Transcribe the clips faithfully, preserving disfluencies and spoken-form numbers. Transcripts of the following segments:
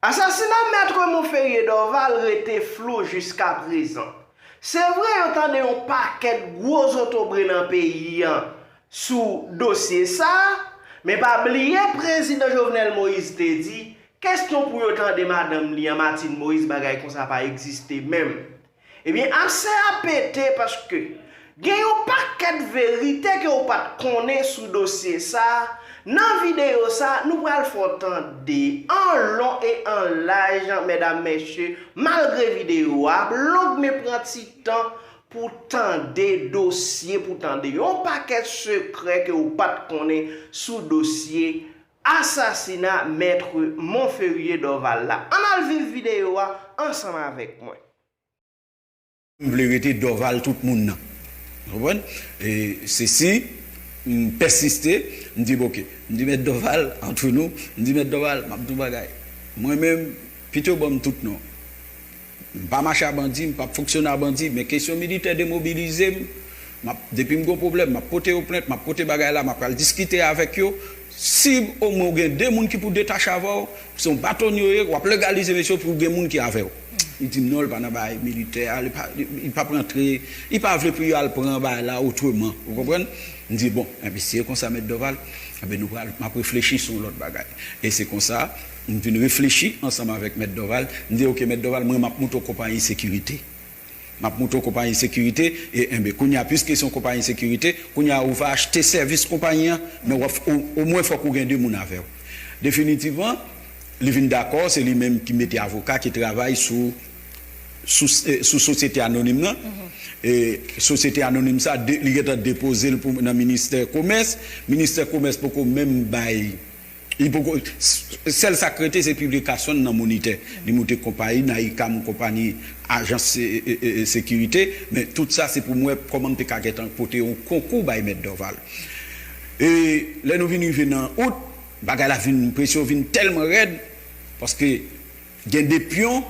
Asasina Mèt Monferrier Dorval rete flou jiskaprezan. Se vre, yo tande yon pakèt gwo zotobre nan peyi a sou dosye sa a, men pa bliye Prezidan Jovenel Moïse te di, kesyon pou yo tande madanm li an, Martine Moïse, bagay konsa pa egziste menm. Ebyen, abse a pete paske gen yon pakèt verite ke w pa t konnen sou dosye sa a. Nan videyo sa a, nou pral fè w tande an lon e an laj, medam, mesye, malgre videyo a long, men pran ti tan pou tande dosye, pou tande yon pakèt sekrè ke w pa t konnen sou dosye asasina Mèt Monferrier Dorval la. Ann al viv videyo a ansanm avèk mwen. M vle rete Dorval tout moun nan. Ou konprann? E se si m pèsiste, m di, "Bon, oke." M di, "Mèt Dorval, antre nou," m di, "Mèt Dorval, m ap di w bagay. Mwen menm, pito ban m tout non. M pa mache a bandi, m p ap fonksyone a bandi, men kesyon militè demobilize m, m ap, depi m gen pwoblèm, m ap pote yo plent, m ap pote bagay la, m ap pral diskite avèk yo. Si omwen w gen de moun ki pou detache avè w, se yon baton yo ye, w ap legalize mesye pou gen moun ki avè w." Li di m non, li pa nan bagay militè a, li pa, li, li p ap rantre, li pa vle pou yo al pran bagay la otreman. Ou konprann? M di, "Bon, enben, si e konsa, Mèt Dorval, enben, nou pral, m ap reflechi sou yon lòt bagay." E se konsa, m vin reflechi ansanm avèk Mèt Dorval. M di, "Oke, Mèt Dorval, mwen, m ap monte yon konpayi sekirite." M ap monte yon konpayi sekirite, e, enben, kounye a, piske se yon konpayi sekirite, kounye a, ou va achte sèvis konpayi an, men w ap, o, omwen fòk ou gen de moun avè w. Definitivman, li vin dakò, se li menm ki mete avoka ki travay sou, sou, eh, sou sosyete anonim nan. E sosyete anonim sa, de, li gentan depoze l pou, nan ministè komès. Ministè komès poko menm bay Li poko, sèl sa k rete se piblikasyon l nan Monitè. Li moute konpayi, Naicam, konpayi ajans e, e, e, e, sekirite, men tout sa se pou m wè kòman m te ka gentan pote yon konkou bay Mèt Dorval. E lè nou vin rive nan out, bagay la vin, presyon vin tèlman rèd, paske gen de pyon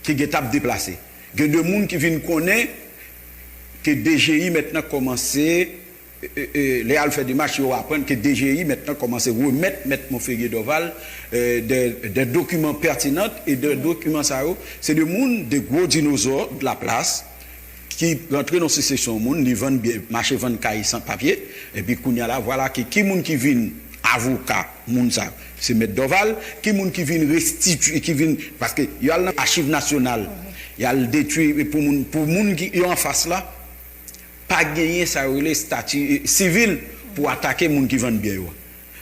ki gentan ap deplase. Gen de moun ki vin konnen ke D G I mentnan kòmanse, e, e, e, lè y al fè demach, yo aprann ke D G I mentnan kòmanse remèt Mèt Monferrier Dorval, e, de, de dokiman pètinan, e de dokiman sa yo, se de moun, de gwo dinozò de la plas, ki rantre nan sesesyon moun, li vann byen, mache vann kay san papye, epi kounye a la, vwala ke ki moun ki vin avoka moun sa yo? Se Mèt Dorval, ki moun ki vin restitye, ki vin, paske y al nan Achiv Nasyonal, y al detwi pou moun, pou moun ki yo anfas la, pa genyen sa yo rele estati, e, sivil pou atake moun ki vann byen yo.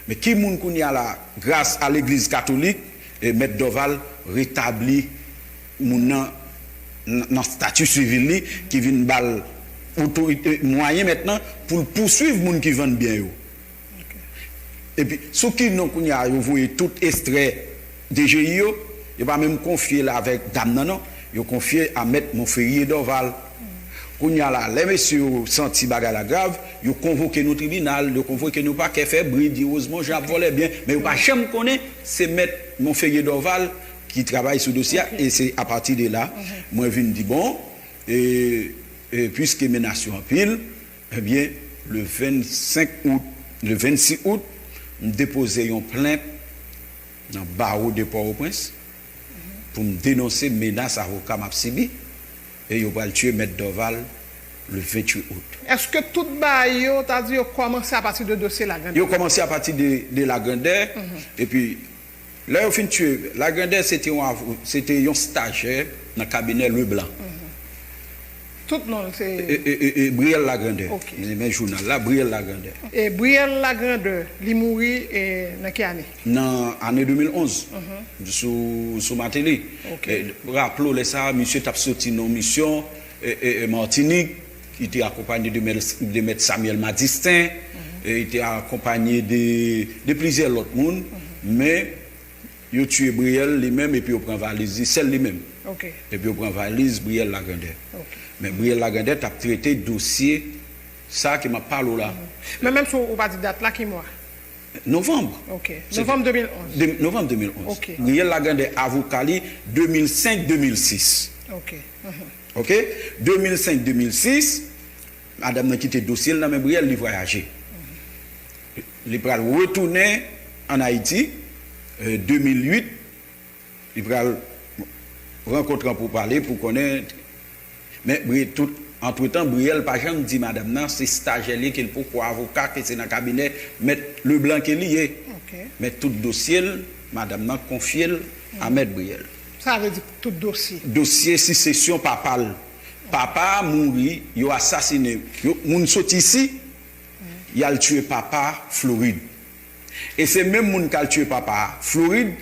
Men ki moun kounye a la, gras a legliz katolik, e, Mèt Dorval retabli moun nan, nan, nan estati sivil li, ki vin ba l otorite, mwayen mentnan pou l pouswiv moun ki vann byen yo. Epi, sou ki non kounye a yo voye tout estrè D G I yo, yo pa menm konfye l avèk dam nan non, yo konfye a Mèt Monferrier Dorval. Kounye a la, lè mesye yo santi bagay la grav, yo konvoke nou tribinal, yo konvoke nou pakè, fè bri, di Rosemond Jean ap vòlè byen, men yo pa janm konnen se Mèt Monferrier Dorval ki travay sou dosye a, e se apati de la, mwen vin di, bon, e, e piske menas yo anpil, ebyen, le vennsenk out, le vennsis out, m depoze yon plent nan bawo de Pòtoprens pou m denonse menas avoka m ap sibi, e yo pral tiye Mèt Dorval le venntuit out. Èske tout bagay yo, ta di yo kòmanse apati de dosye Lagrandè? Yo kòmanse apati de, de Lagrandè, epi lè yo fin tiye, Lagrandè se te yon, se te yon stajè nan kabinè Leblanc. Tout non l se. E, e, e, e Brielle Lagrandè. Ok. Men jounal la, Brielle Lagrandè. E Brielle Lagrandè, li mouri e, nan ki ane? Nan ane de mil onz, sou, sou Martelly. Ok. E, raple w, lè sa a, misye t ap soti nan yon misyon, e, e, e, Matinik, li te akonpanye de mèt, de mèt Samuel Madistin, e, li te akonpanye de, de plizyè lòt moun, men yo tiye Brielle li menm epi yo pran valiz li, sèl li menm. Ok. Epi yo pran valiz Brielle Lagrandè. Ok. Men Brielle Lagrandè t ap trete dosye sa ke m ap pale w la. Men menm si w pa di dat la, ki mwa? Novanm. Ok. Novanm de mil onz. De, novanm de mil onz. Ok. Brielle Lagrandè avoka li de mil senk, de mil sis. Ok. Ok? De mil senk, de mil sis, madanm nan kite dosye l nan men Brielle, li vwayaje. Li pral retounen ann Ayiti, e, de mil uit, Li pral rankontre pou pale, pou konnen. Men Bri- tout, antretan, Brielle pa janm di madanm nan se stajè li, ke l poko avoka, ke se nan kabinè mèt Leblanc ke li ye. Men tout dosye l, madanm nan konfye l a mèt Brielle. Sa vle di tout dosye. Dosye sisesyon papa l. Papa a mouri, yo asasine, yo, moun soti isi, y al tiye papa a Florid. E se menm moun k al tiye papa a Florid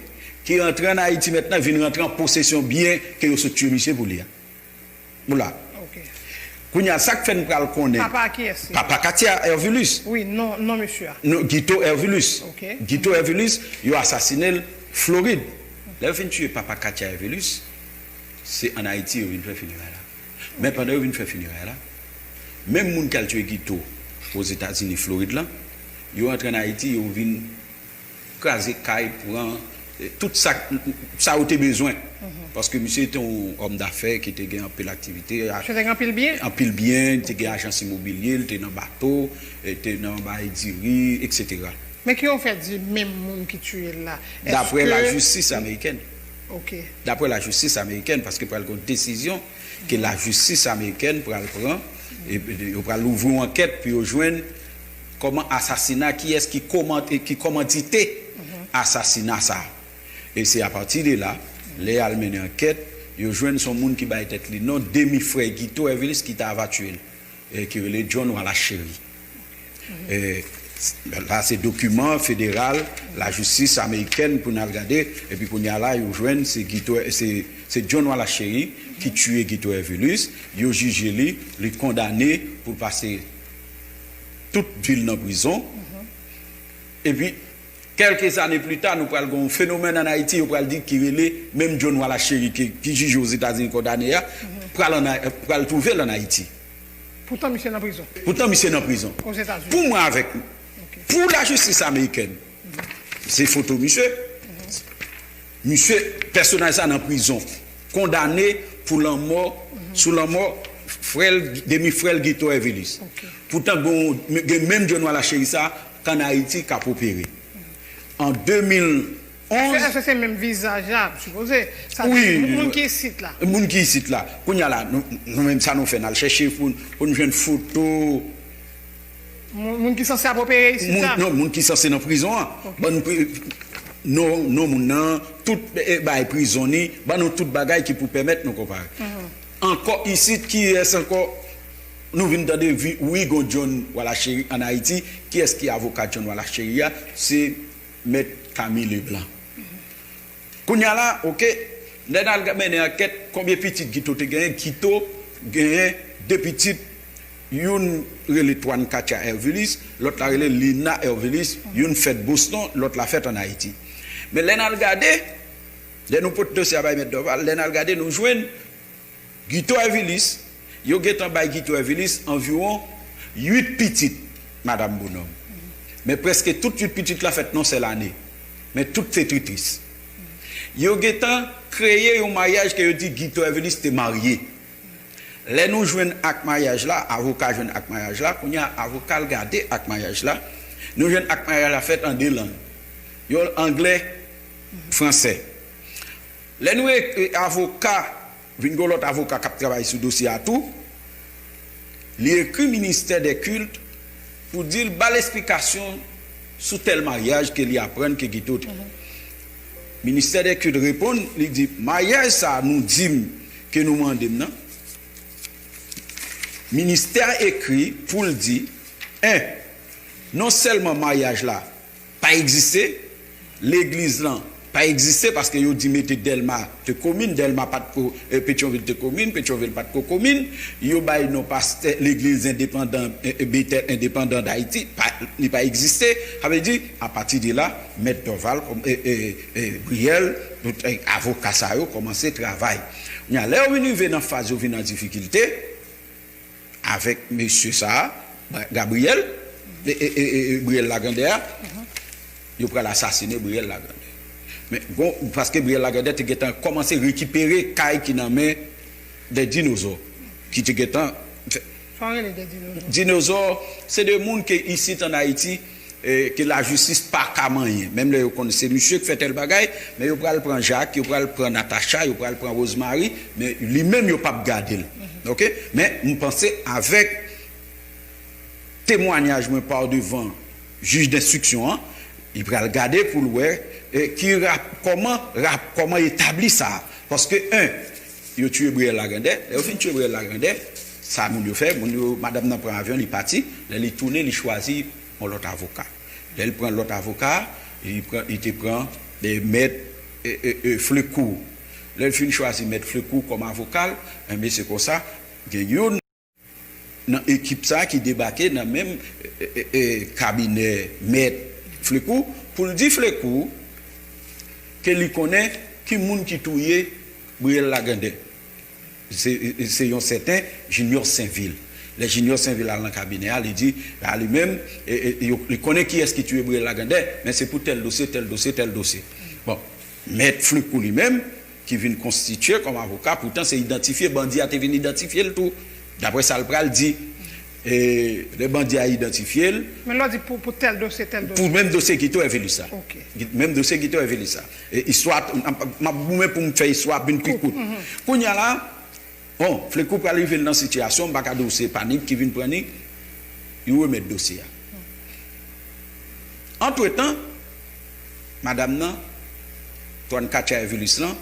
ki rantre ann Ayiti mentnan, vin rantre an posesyon byen ke yo sot tiye misye pou li a. Ou la. Kounye a, sa k fè n pral konnen. Papa a kiyès li? Papa Katia Hervilus. Wi, non, non misye a. Non, Guito Hervilus. Guito Hervilus, yo asasine l Florid. Lè yo fin tiye papa Katia Hervilus, se ann Ayiti yo vin fè fineray la. Men pandan yo vin fè fineray la, menm moun k al tiye Guito Ozetazini, Florid lan, yo antre ann Ayiti, yo vin kraze kay, pran, eh, tout sa, sa yo te bezwen. Paske misye te yon òm dafè ki te gen anpil aktivite, a- Misye te gen anpil byen? Anpil byen, li te gen ajans imobilye, li te nan bato, eh, te nan bay diri, etsetera. Men ki yo fè di menm moun ki tiye l la? Daprè lajistis amerikèn. Daprè lajistis amerikèn, paske pral gen yon desizyon ke lajistis amerikèn pral pran, e, e, yo pral louvri yon ankèt pou yo jwenn kòman asasina, kiyès ki koman-, ki kòmandite asasina sa. E se apati de la, lè y al mennen ankèt, yo jwenn se yon moun ki bay tèt li non, demi frè Guito Hervilus ki ta va tiye l, e, ki rele John Wallace Chéry. E, la se dokiman federal, lajistis amerikèn pou n al gade, epi kounye a la, yo jwenn se Guito, se, se John Wallace Chéry ki tiye Guito Hervilus, yo jije li, li kondane pou l pase tout vi l nan prizon. Epi, kèlke zane pli ta, nou pral gen yon fenomèn ann Ayiti, yo pral di ki rele menm John Wallace Chéry ki, ki jije Ozetazini kondane a, pral ann Ay-, pral twouve l ann Ayiti. Poutan misye nan prizon. Poutan misye nan prizon. Ozetazini. Pou mwen avèk nou. Pou lajistis amerikèn, se foto misye. Misye, pèsonaj sa nan prizon. Kondane pou lanmò, sou lanmò frè l, demi frè l Guito Hervilus. Poutan, gen, gen menm John Wallace Chéry sa k ann Ayiti k ap opere. An de mil onz. Èske se menm vizaj la, sipoze? Sa se moun ki isit la. Moun ki isit la. Kounye a la, nou, nou menm sa nou fè, n al chèche pou, pou n jwenn foto. Moun, moun ki sanse ap opere isit la? Non, moun ki sanse nan prizon an. Ban n pri-, non, non moun nan, tout, eh, bay prizon ni, ban nou tout bagay ki pou pèmèt nou konpare. Ankò isit, kiyès ankò? Nou vin tande, wi, wi, gon John Wallace Chéry ann Ayiti. Kiyès ki avoka John Wallace Chéry a? Se Mèt Camille Leblanc. Kounye a la, oke, lè n al mennen ankèt, konbyen pitit Guito te genyen? Guito genyen de pitit, youn rele Twan Katia Hervilus, lòt la rele Lina Hervilus, youn fèt Boston, lòt la fèt ann Ayiti. Men lè n al gade, lè nou pote dosye a bay Mèt Dorval, lè n al gade, nou jwenn Guito Hervilus, yo gentan bay Guito Hervilus anviwon uit pitit, Madam Bonhomme. Men prèske tout uit pitit la fèt nan yon sèl ane. Men tout se Tritris. Yo gentan kreye yon maryaj ke yo di Guito Hervilus te marye. Lè nou jwenn ak maryaj la, avoka jwenn ak maryaj la, kounye a avoka l gade ak maryaj la, nou jwenn ak maryaj la fèt an de lang. Yon anglè, fransè. Lè nou ekri avoka, vin gen lòt avoka k ap travay sou dosye a tou, li ekri ministè dè kilt pou di l ba l esplikasyon sou tèl maryaj ke li aprann ke Guito te. Ministè dè kilt reponn, li di, maryaj sa a nou di m ke nou mande m nan, ministè a ekri pou l di, en, non sèlman maryaj la pa egziste, legliz lan pa egziste, paske yo di mete Dèlma te komin, Dèlma pa t ko, eh, Petyonvil te komin, Petyonvil pa t ko komin, yo bay non pastè legliz endepandan, eh, eh, Betèl endepandan Dayiti, pa, li pa egziste. Sa vle di, apati de la, Mèt Dorval, kòm, eh, eh, eh, Brielle, tout, eh, avoka sa yo kòmanse travay. Kounye a, lè yo vin rive nan faz yo vin an difikilte, avèk mesye sa a, Gabriel, e, e, e, e, Briel Lagandè a, yo pral asasine Briel Lagandè. Men, bon, paske Briel Lagandè te gentan kòmanse rekipere kay ki nan men de dinozò, ki te gentan fè. Sa w rele de dinozò? Dinozò, se de moun ke isit ann Ayiti, e, ke lajistis pa ka manyen. Menm lè yo konn se misye k fè tèl bagay, men yo pral pran Jak, yo pral pran Natacha, yo pral pran Rosemary, men li menm yo p ap gade l. Oke? Men m panse avèk temwanyaj mwen pa devan jij denstriksyon an, li pral gade pou l wè, e, ki rap, kòman rap, kòman etabli sa. Paske, en, yo tiye Brielle Lagandè. Lè yo fin tiye Brielle Lagandè, sa moun yo fè, moun yo, madanm nan pran avyon, li pati. Lè li tounen, li chwazi yon lòt avoka. Lè l pran lòt avoka, li pran, li te pran, e, mèt, e, e, e, Flecourt. Lè l fin chwazi mèt Flecourt kòm avoka l, enben se konsa, gen youn nan ekip sa ki debake nan menm, e, e, e, kabinè mèt Flecourt pou l di Flecourt ke li konnen ki moun ki touye Brielle Lagandè. Se, se yon sèten Junior Sainvil. Lè Junior Sainvil al nan kabinè a, li di, a li menm, e, e, yo, li konnen kiyès ki tiye Brielle Lagandè, men se pou tèl dosye, tèl dosye, tèl dosye. Bon, mèt Flecourt li menm, ki vin konstitye kòm avoka, poutan se idantifye, bandi a te vin idantifye l tou. Daprè sa l pral di, e, lè bandi a idantifye l, Men lè w di pou, pou tèl dosye, tèl dosye. Pou menm dosye Guito Hervelus la. Ok. Menm dosye Guito Hervelus la. E istwa, m ap, m ap goumen pou m fè istwa vin pi kout. Kout, mhm. Kounye a la, bon, Flecourt pral rive nan sitiyasyon, m pa ka di w se panik ki vin pran li, yo remèt dosye a. Antretan, madanm nan, Toine Katia Hervelus lan,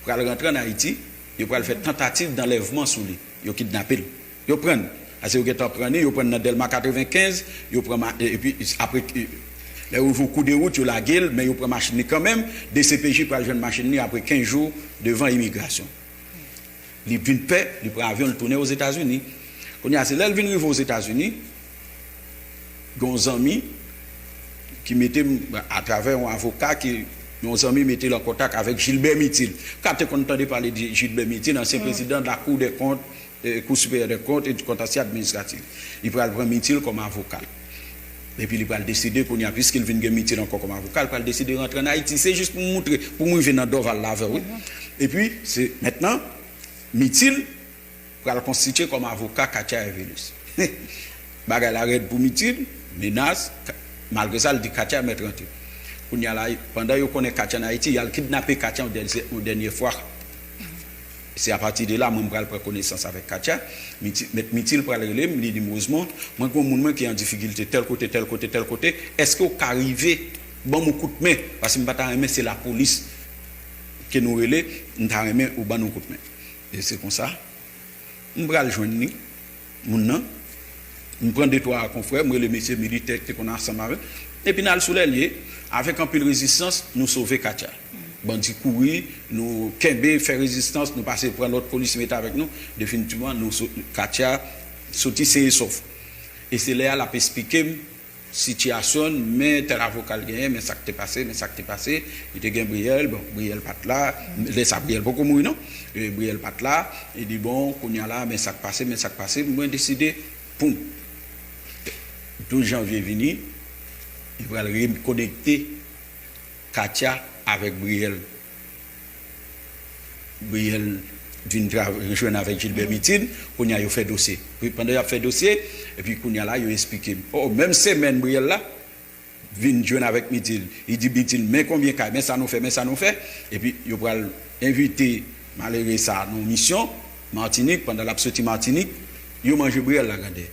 pral rantre ann Ayiti, yo pral fè tantativ danlèvman sou li. Yo kidnape l. Yo pran l. Paske yo gentan pran li, yo pran l nan Dèlma katrevenkenz, yo pran ma-, e-, epi apre, e, lè yo rive Kou de Wout, yo lage l, men yo pran machin li kanmenm, D C P J pral jwenn machin li apre kenz jou devan imigrasyon. Li vin pè, li pran avyon, li tounen Ozetazini. Kounye a, se lè l vin rive Ozetazini, gen yon zanmi ki mete m, atravè yon avoka, ki, yon zanmi mete l an kontak avèk Gilbert Mithil. Ou ka te konn tande pale de Gilbert Mithil, ansyen prezidan de la Cour des comptes, e, Cour supérieure des comptes et du contentieux administratif. Li pral pran Mithil kòm avoka l. Epi li pral deside kounye a, piske l vin gen Mithil ankò kòm avoka, li pral deside rantre ann Ayiti. Se jis pou m moutre, pou m rive nan Dorval la avè w, wi. Epi, se mentnan, Mithil pral konstitye kòm avoka Katia Hervelus. Bagay la rèd pou Mithil, menas, Ka-, malgre sa, l di Katia mèt rantre. Kounye a la, pandan yo konnen Katia ann Ayiti, y al kidnape Katia yon dènye, yon dènye fwa. Se apati de la, mwen, m pral pran konesans avèk Katia. Miti-, mèt Mithil pral rele m, li di m, Rosemond, mwen gen yon moun mwen ki an difikilte tèl kote, tèl kote, tèl kote. Èske w ka rive ban m yon kout men? Paske m pa ta renmen se lapolis ke nou rele, m ta renmen ou ban nou kout men. E se konsa, m pral jwenn li, moun nan. M pran de twa konfrè, m rele mesye militè ki te konn ansanm avè m. Epi n al sou lè l ye, avèk anpil rezistans, nou sove Katia. Bandi kouri, nou kenbe, fè rezistans, nou pase pran lòt polis mete avèk nou. Definitivman, nou so-, Katia soti sen e sòf. E se lè a l ap esplike m sitiyasyon l, men tèl avoka l genyen, men sa k te pase, men sa k te pase. Li te gen Brielle, bon, Brielle pa t la, lè sa Brielle poko mouri non. E Brielle pa t la, li di, bon, kounye a la, men sa k pase, men sa k pase, mwen deside, poum. Douz janvye vini, li pral rekonekte Katia avèk Brielle. Brielle vin tra-, jwenn avèk Gilbert Mithil, kounye a yo fè dosye. Epi pandan y ap fè dosye, epi kounye a la, yo esplike m. O, menm semèn Brielle la vin jwenn avèk Mithil. Li di Mithil, men konbyen kay, men sa nou fè, men sa nou fè. Epi yo pral envite malere sa a nan yon misyon Matinik, pandan l ap soti Matinik, yo manje Brielle Lagandè.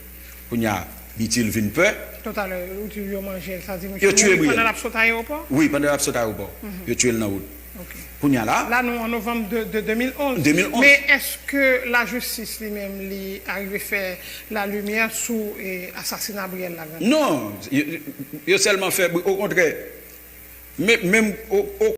Kounye a, Mithil vin pè. Talè, ou di yo manje l, sa di misye mouri pandan l ap sot ayewopò? Wi, pandan l ap sot ayewopò. Yo tiye l nan wout. Ok. Kounye a la. La, nou an novanm de, de de mil onz. De mil onz. Men èske lajistis li menm, li arive fè lalimyè sou, e, asasina Brielle Lagandè? Non, yo, yo sèlman fè, okontrè, men, menm, o, o,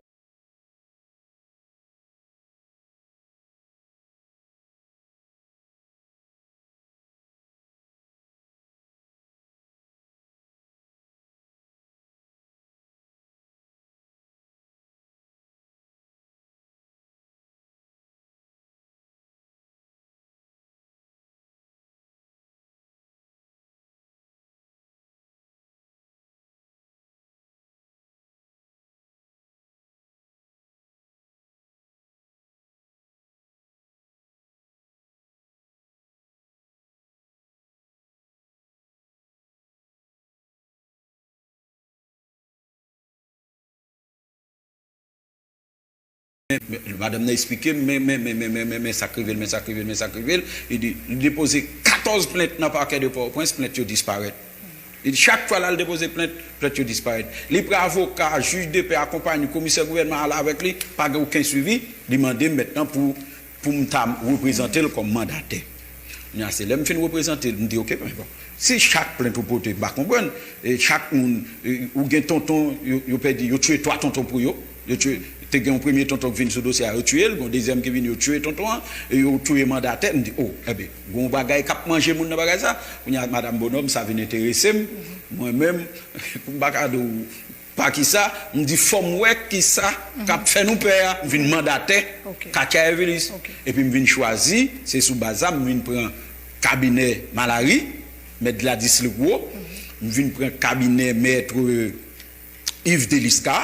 men, men, madanm nan eksplike m, men, men, men, men, men, men, men sa k rive l, men sa k rive l, men sa k rive l. Li di, li depoze katòz plent nan pakè de Pòtoprens, plent yo disparèt. Li di, chak fwa l al depoze plent, plent yo disparèt. Li pran avoka, jij de pè akonpaye, komisè gouvènman ale avèk li, pa gen okenn swivi. Li mande m mentnan pou, pou m ta reprezante l kòm mandatè. Kounye a, se lè m fin reprezante l, m di, "Oke, men bon, si chak plent ou pote, m pa konprann, e chak moun, e, ou gen tonton, yo, yo pèdi, yo tiye twa tonton pou yo, yo tiye, te gen yon premye tonton ki vin sou dosye a, yo tiye l, gen yon dezyèm ki vin, yo tiye tonton an, e yo tiye mandatè." M di, "O, enben, gen yon bagay k ap manje moun nan bagay sa." Kounye a, madanm Bonòm, sa vin enterese m, mwen menm, pou m pa ka di w pa kisa, m di, "Fò m wè kisa k ap fè nou pè a." M vin mandatè Katia Hervilus. Epi m vin chwazi, se sou baz sa, m vin pran kabinè Malari, mèt Gladys Legros, m vin pran kabinè mèt, euh, Yves Delisca,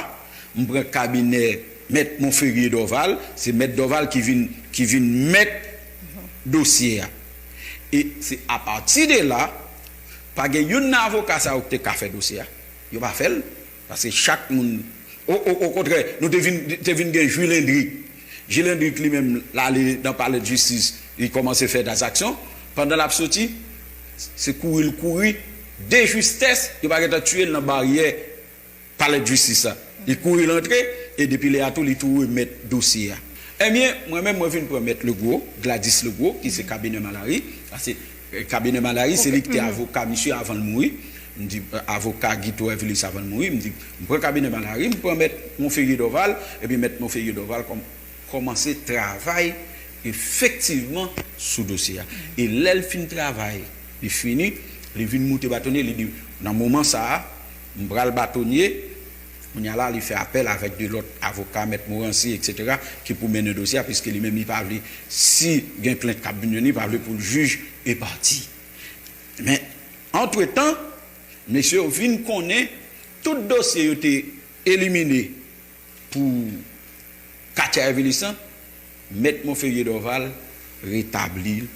m pran kabinè mèt Monferrier Dorval, se mèt Dorval ki vin, ki vin mèt dosye a. E se apati de la, pa gen youn nan avoka sa yo ki te ka fè dosye a. Yo pa fè l, paske chak moun, o, o, okontrè, nou te vin, te vin gen Jules Hendrick. Jules Hendrick li menm, l ale nan palè de jistis, li kòmanse fè tranzaksyon. Pandan l ap soti, se kouri l kouri, de justès, yo pa gentan tiye l nan baryè palè de jistis la. Li kouri l antre, e depi lè a tou, li tou remèt dosye a. Ebyen, mwen menm, mwen vin pran mèt Legros, Gladys Legros, ki se kabinè Malari. Sa se, eh, kabinè Malari, se li ki te avoka misye avan l mouri. M di, eh, avoka Guito Hervilus avan l mouri. M di, m pran kabinè Malari, m pran mèt Monferrier Dorval, epi mèt Monferrier Dorval kòm, kòmanse travay efektivman sou dosye a. E lè l fin travay, li fini, li vin moute batonye, li di, "Nan moman sa a, m pral batonye." Kounye a la, li fè apèl avèk de lòt avoka, mèt Morancy, et cetera, ki pou mennen dosye a, piske li menm, li pa vle, si gen plent k ap vin jwenn li, li pa vle pou l jij e pati. Men, antretan, mesye yo vin konnen tout dosye yo te elimine pou Katia Hervilus lan, mèt Monferrier Dorval retabli l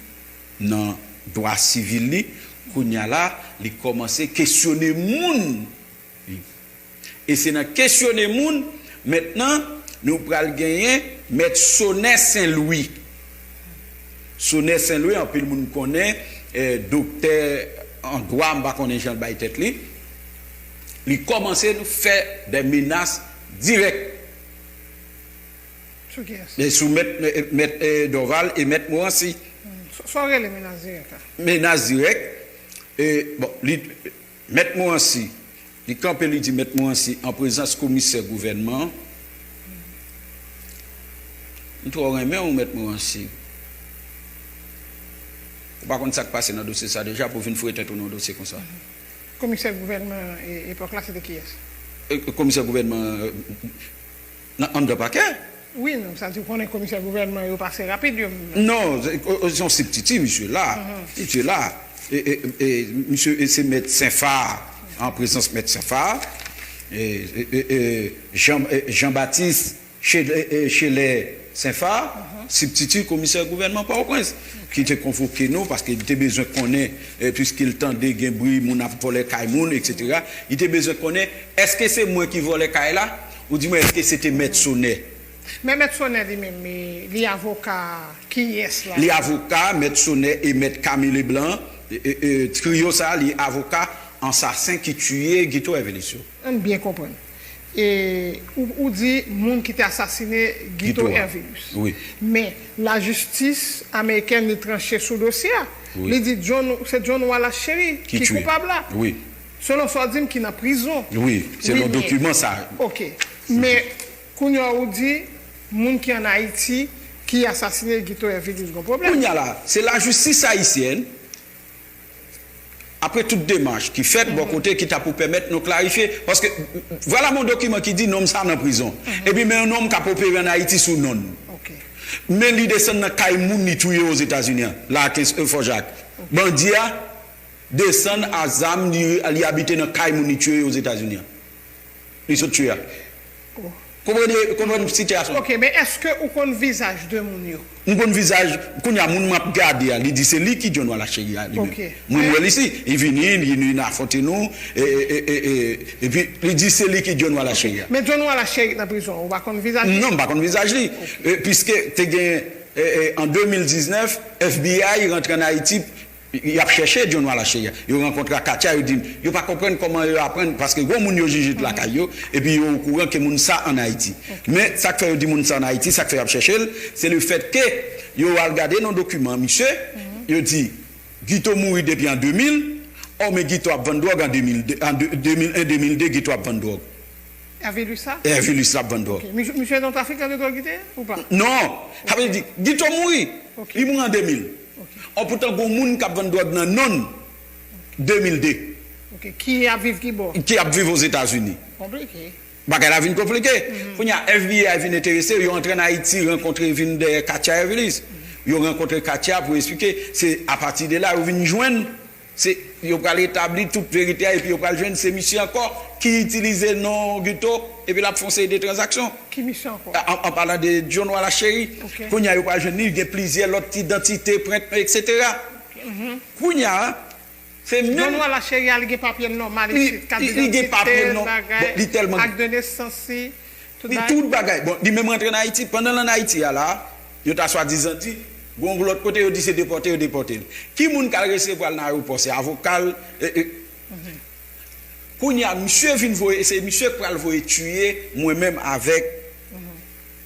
nan dwa sivil li. Kounye a la, li kòmanse kesyone moun. E se nan kesyone moun, mentnan, nou pral genyen mèt Sonè Sen Lwi. Sonè Sen Lwi, anpil moun konnen, eh, doktè an dwa, m pa konnen jan l bay tèt li. Li kòmanse fè de menas dirèk. Sou kiyès? E sou mèt, eh, mèt, eh, Dorval e mèt Morancy. Hmm. Sa, sa w rele menas dirèk la? Menas dirèk. E, bon, li, mèt Morancy, li kanpe, li di mèt Morancy, an prezans komisè gouvènman an, "M twò renmen w, mèt Morancy. Ou pa konn sa k pase nan dosye sa deja pou w vin foure tèt ou nan yon dosye konsa." Komisè gouvènman e, epòk la, se te kiyès? E, komisè gouvènman, e, nan, anndan pakè. Wi, non, sa di w konnen komisè gouvènman yo pase rapid, yo menm. Non, se, o, o, se yon sibtiti, misye la. Misye la. E, e, e, misye, e, se mèt Senfa, an prezans mèt Senfa. E, e, e, e, Jean, e, Jean-Baptiste Chele-, e, Chelè Senfa, sibtiti komisè gouvènman Pòtoprens, ki te konvoke nou, paske li te bezwen konnen, e, piske l tande gen bri, moun ap vòlè kay moun, et cetera. Li te bezwen konnen, èske se mwen ki vòlè kay la? Ou di mwen, èske se te mèt Sonè? Men mèt Sonè li menm, e, li avoka kiyès la? Li avoka mèt Sonè e mèt Camille Leblanc, e, e, e, triyo sa, li avoka ansasen ki tiye Guito Hervilus yo. Ann byen konprann. E, ou, ou di moun ki te asasine Guito Hervilus. Wi. Men lajistis amerikèn li tranche sou dosye a. Wi. Li di John, se John Wallace Chéry ki koupab la. Wi. Selon sa w di m, ki nan prizon. Wi, selon dokiman sa. Ok. Men kounye a ou di moun ki ann Ayiti ki asasine Guito Hervilus gon pwoblèm. Kounye a la, se lajistis ayisyèn, apre tout demach ki fèt bò kote ki ta pou pèmèt nou klarifye, paske vwala yon dokiman ki di nonm sa nan prizon. Epi men yon nonm k ap opere ann Ayiti sou non l. Men li desann nan kay moun li touye Ozetazini an, la Fòjak. Bandi a desann a zam, li, li abite nan kay moun li tiye Ozetazini an. Li sot tiye a. Konprann, konprann sitiyasyon. Ok, men èske ou konn vizaj de moun yo? M konn vizaj, kounye a moun m ap gade a, li di se li ki John Wala Cheri a, li menm. Ok. Mwen, m wè l isi, li vini, li, li afwonte nou, e, e, e, e, e, epi li di se li ki John Wala Cheri a. Men John Wala Cheri nan prizon, ou pa konn vizaj li? Non, m pa konn vizaj li. Ok. E, piske te gen, e, e, an de mil diznèf, F B I rantre ann Ayiti, y ap chèche John Wala Cheri a. Yo rankontre ak Katia, yo di m, yo pa konprann kòman yo aprann, paske gon moun yo jije t lakay yo, epi yo okouran ke moun sa ann Ayiti. Men, sa k fè yo di moun sa ann Ayiti, sa k fè y ap chèche l, se le fèt ke yo al gade nan dokiman misye, yo di, Guito mouri depi an de mil, ò, men Guito ap vann dwòg an de mil de, an de, de mil en, de mil de, Guito ap vann dwòg. Hervé Luce la? Hervé Luce la ap vann dwòg. Ok. Misye, misye nan trafikan de dwòg li te ye, ou pa? Non, sa vle di, Guito mouri. Ok. Li mouri an de mil. Ok. Ò, poutan, gon moun k ap vann dwòg nan non l, de mil de. Ok. Ki ap viv ki bò? Ki ap viv Ozetazini. Konplike. Bagay la vin konplike. Mhm. Kounye a, F B I vin enterese, yo antre ann Ayiti, rankontre, vin dèyè Katia Hervé Luce. Yo rankontre Katia pou eksplike, se apati de la, yo vin jwenn, se, yo pral etabli tout verite a, epi yo pral jwenn se misye ankò ki itilize non Guito, epi l ap fè yon seri de tranzaksyon. Ki misye ankò? An, an palan de John Wala Cheri, ok, kounye a yo pral jwenn li, gen plizyè lòt idantite, prent, etsetera. Mhm. Kounye a, se menm John Wala Cheri a, li gen papye l nòmal isit, kat idantite, bagay, ak de nesans li, tout bagay. Li tout bagay. Bon, li menm rantre ann Ayiti. Pandan l ann Ayiti a la, yo ta swadizan di, gon lòt kote yo di se depòte, yo depòte l. Ki moun k al resevwa l nan ayewopò? Se avoka l, e, e. Mhm. Kounye a, misye vin voye, se misye k pral voye tiye mwen menm avèk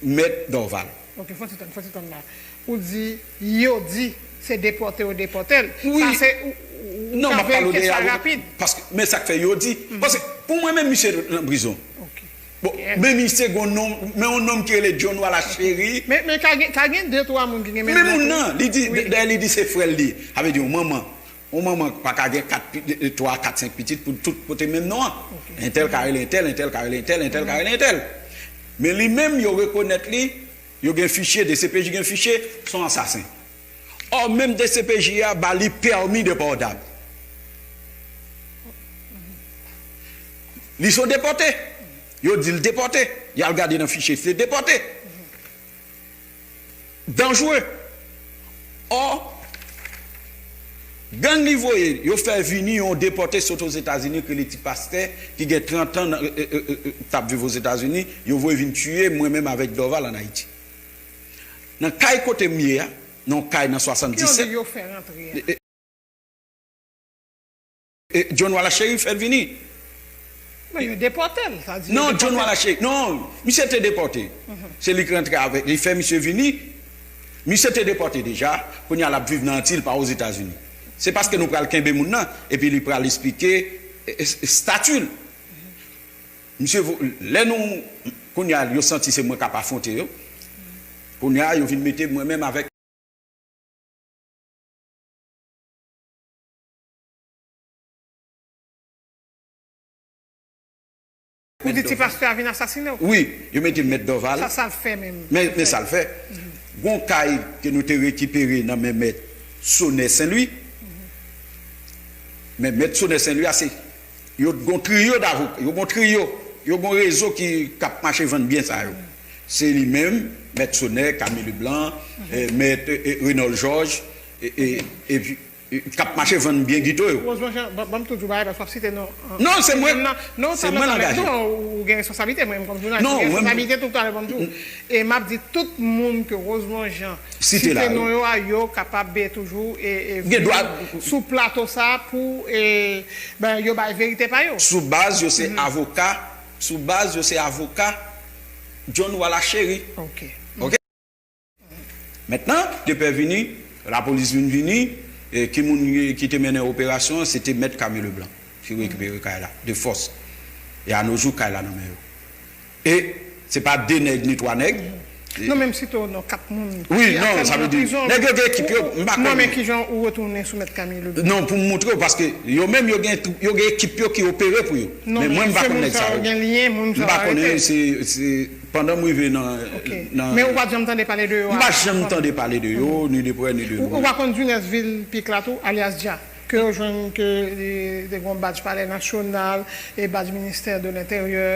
Mèt Dorval. Ok, fò ti tann, fò ti tann la. Ou di, yo di, se depòte yo depòte l. Wi. Sa se, ou, ou, ou ka verifye sa rapid. Paske, men sa k fè yo di. Mhm. Paske, pou mwen menm, misye nan prizon. Ok. Bon, men misye gon non, men yon nonm ki rele John Wala Cheri. Men, men ka gen, ka gen de, twa moun ki gen menm non. Men moun nan, li di, dayè li di se frè l li ye. Sa vle di yon manman. Yon manman pa ka gen kat pi-, twa, kat, senk pitit pou tout pote menm non an. Ok. Entèl ka rele entèl, entèl ka rele entèl, entèl ka rele entèl. Men li menm, yo rekonèt li, yo gen fichye, D C P J gen fichye, se yon ansasen. Ò, menm D C P J a ba li pèmi de pòdab. Li se yon depòte. Yo di l depòte. Y al gade nan fichye, se depòte. Danjre. Ò, gang li voye, yo fè vini yon depòte sot Ozetazini ki rele Ti Pastè, ki gen trant an nan, e, e, e, e, t ap viv Ozetazini, yo voye vin tiye mwen menm avèk Dorval ann Ayiti. Nan kay kote m ye a, nan yon kay nan swasanndisèt. Ki yo di yo fè rantre a? E, e, E, John Wala Cheri fè l vini. Men yo depòte l, sa di yo depòte l. Non, John Wala Cheri, non, misye te depòte. Mhm. Se li ki rantre avèk, li fè misye vini. Misye te depòte deja, kounye a l ap viv nan Anti, li pa Ozetazini. Se paske nou pral kenbe moun nan, epi li pral esplike, e, e, estati l. Misye vo-, lè nou, kounye a, yo santi se mwen k ap afwonte yo. Kounye a, yo vin mete mwen menm avèk Ou di ti pastè a vin asasine w? Wi, yo mete Mèt Dorval. Sa, sa l fè menm? Men, men sa l fè. Mhm. Gon kay ke nou te rekipere nan men Mèt Sonè Senlwi. Mhm. Men Mèt Sonè Senlwi a se, yo gon triyo davoka, yo gon triyo, yo gon rezo ki, k ap mache vann byen sa yo. Se li menm, Mèt Sonè, Camille Leblanc, eh, Mèt, eh, eh, Renold Georges, eh, eh, epi, eh, k ap mache vann byen gito yo. Rosemond Jean, ban, ban m tou di w bagay, paske w ap site non, an, non, se mwen. Non, non, se mwen l angaje. Non, ou gen responsablite, mwen menm kòm jounalis, non, mwen gen responsablite tout talè ban m di w. E m ap di tout moun ke Rosemond Jean site non yo a, yo kapab, e, toujou, e, e, vini sou plato sa pou, e, ben, yo bay verite pa yo. Sou baz yo se avoka, sou baz yo se avoka John Wala Cheri. Ok. Ok? Mentnan, de pè vini, lapolis vin vini, e ki moun ki te mennen operasyon an, se te Mèt Camille Leblanc ki rekipere kay la, de fòs. E anojou, kay la nan men yo. E se pa de nèg ni twa nèg. Non, menm si te non kat moun. Wi, non, sa vle di, nèg yo gen ekip yo, m pa konnen. Mwen, men kijan ou retounen sou Mèt Camille Leblanc? Non, pou m montre w, paske yo menm, yo gen, yo gen ekip yo ki opere pou yo. Men mwen, m pa konn nèg sa yo. M pa konnen, se, se, pandan m rive nan, nan. Men ou pa t janm tande pale de yo a? M pa janm tande pale de yo, ni de prè, ni de lwen. Ou pa konn Junès Vil Pik la tou, alyas Dja? Ke yo jwenn ke li te gen yon badj Palè Nasyonal e badj Ministè de Lenteryè.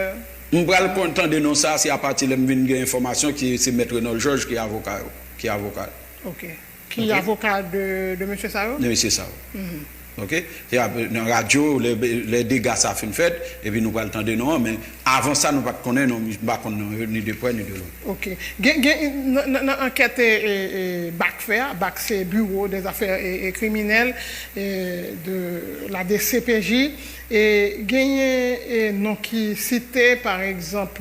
M pral konn tande non sa, se apati lè m vin gen enfòmasyon ki se Mèt Renold Georges ki avoka yo, ki avoka l. Ok. Ki avoka de, de mesye sa yo? De mesye sa yo. Ok? Se ap, nan radyo, lè, lè dega sa fin fèt, epi nou pral tande non an, men avan sa, nou pa t konnen non, m pa konn non yo, ni de prè, ni de lwen. Ok. Gen, gen, nan, nan, nan ankèt e, e, e, bak fè a, bak se Bureau des Affaires e, e Criminelles e, de la D C P J, e, genyen e, non ki site, pa egzanp,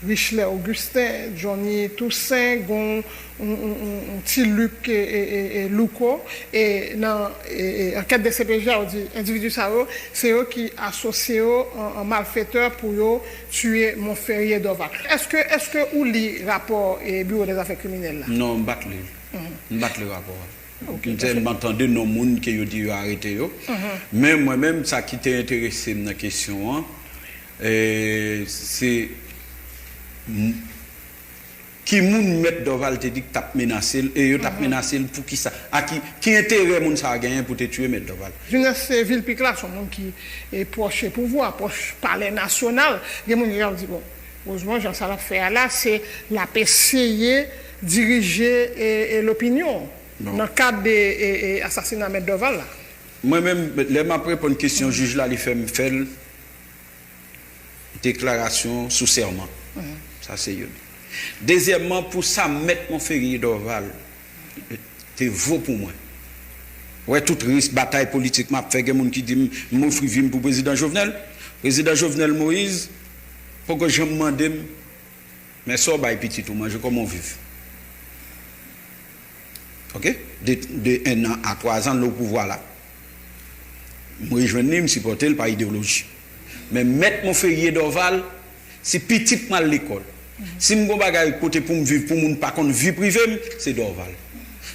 Richler Augustin, Johnny Toussaint, gon yon, yon, yon, yon ti Luc e, e, e, e Louko, e nan e, e, ankèt D C P J a, yo di endividi sa yo, se yo ki asosye yo an, an malfetè pou yo tiye Monferrier Dorval. Èske, èske ou li rapò e, Bureau des Affaires Criminelles la? Non, m pa t li l. M pa t li rapò a. M sèlman tande non moun ke yo di yo arete yo. Men mwen menm, sa ki te enterese m nan kesyon an, e, se m- Ki moun Mèt Dorval te di k t ap menase l, e yo t ap menase l poukisa? A ki, ki enterè moun sa a genyen pou te tiye Mèt Dorval? Jounès Vilpik la se yon moun ki e, pwòch pouvwa, pwòch Palè Nasyonal. Gen moun ki ap di, bon, Rosemond Jean, sa l ap fè a la, se l ap eseye dirije e, e, lopinyon nan kad de e, e, asasina Mèt Dorval la. Mwen menm, lè m ap reponn kesyon jij la, li fè m fè l deklarasyon sou sèman. Sa se youn. Dezyèmman, pou sa Mèt Monferrier Dorval te vo pou mwen. Wè tout risk batay politik m ap fè, gen moun ki di m, m ofri vi m pou Prezidan Jovenel. Prezidan Jovenel Moïse poko janm mande m, men sa w bay pitit ou manje, kòman w viv? Ok? De, de en an a twa zan l o pouvwa la. M rejwenn li, m sipòte l pa ideyoloji. Men Mèt Monferrier Dorval, si pitit m al lekòl, si m gon bagay kote pou m viv, pou moun pa konn vi prive m, se Dorval.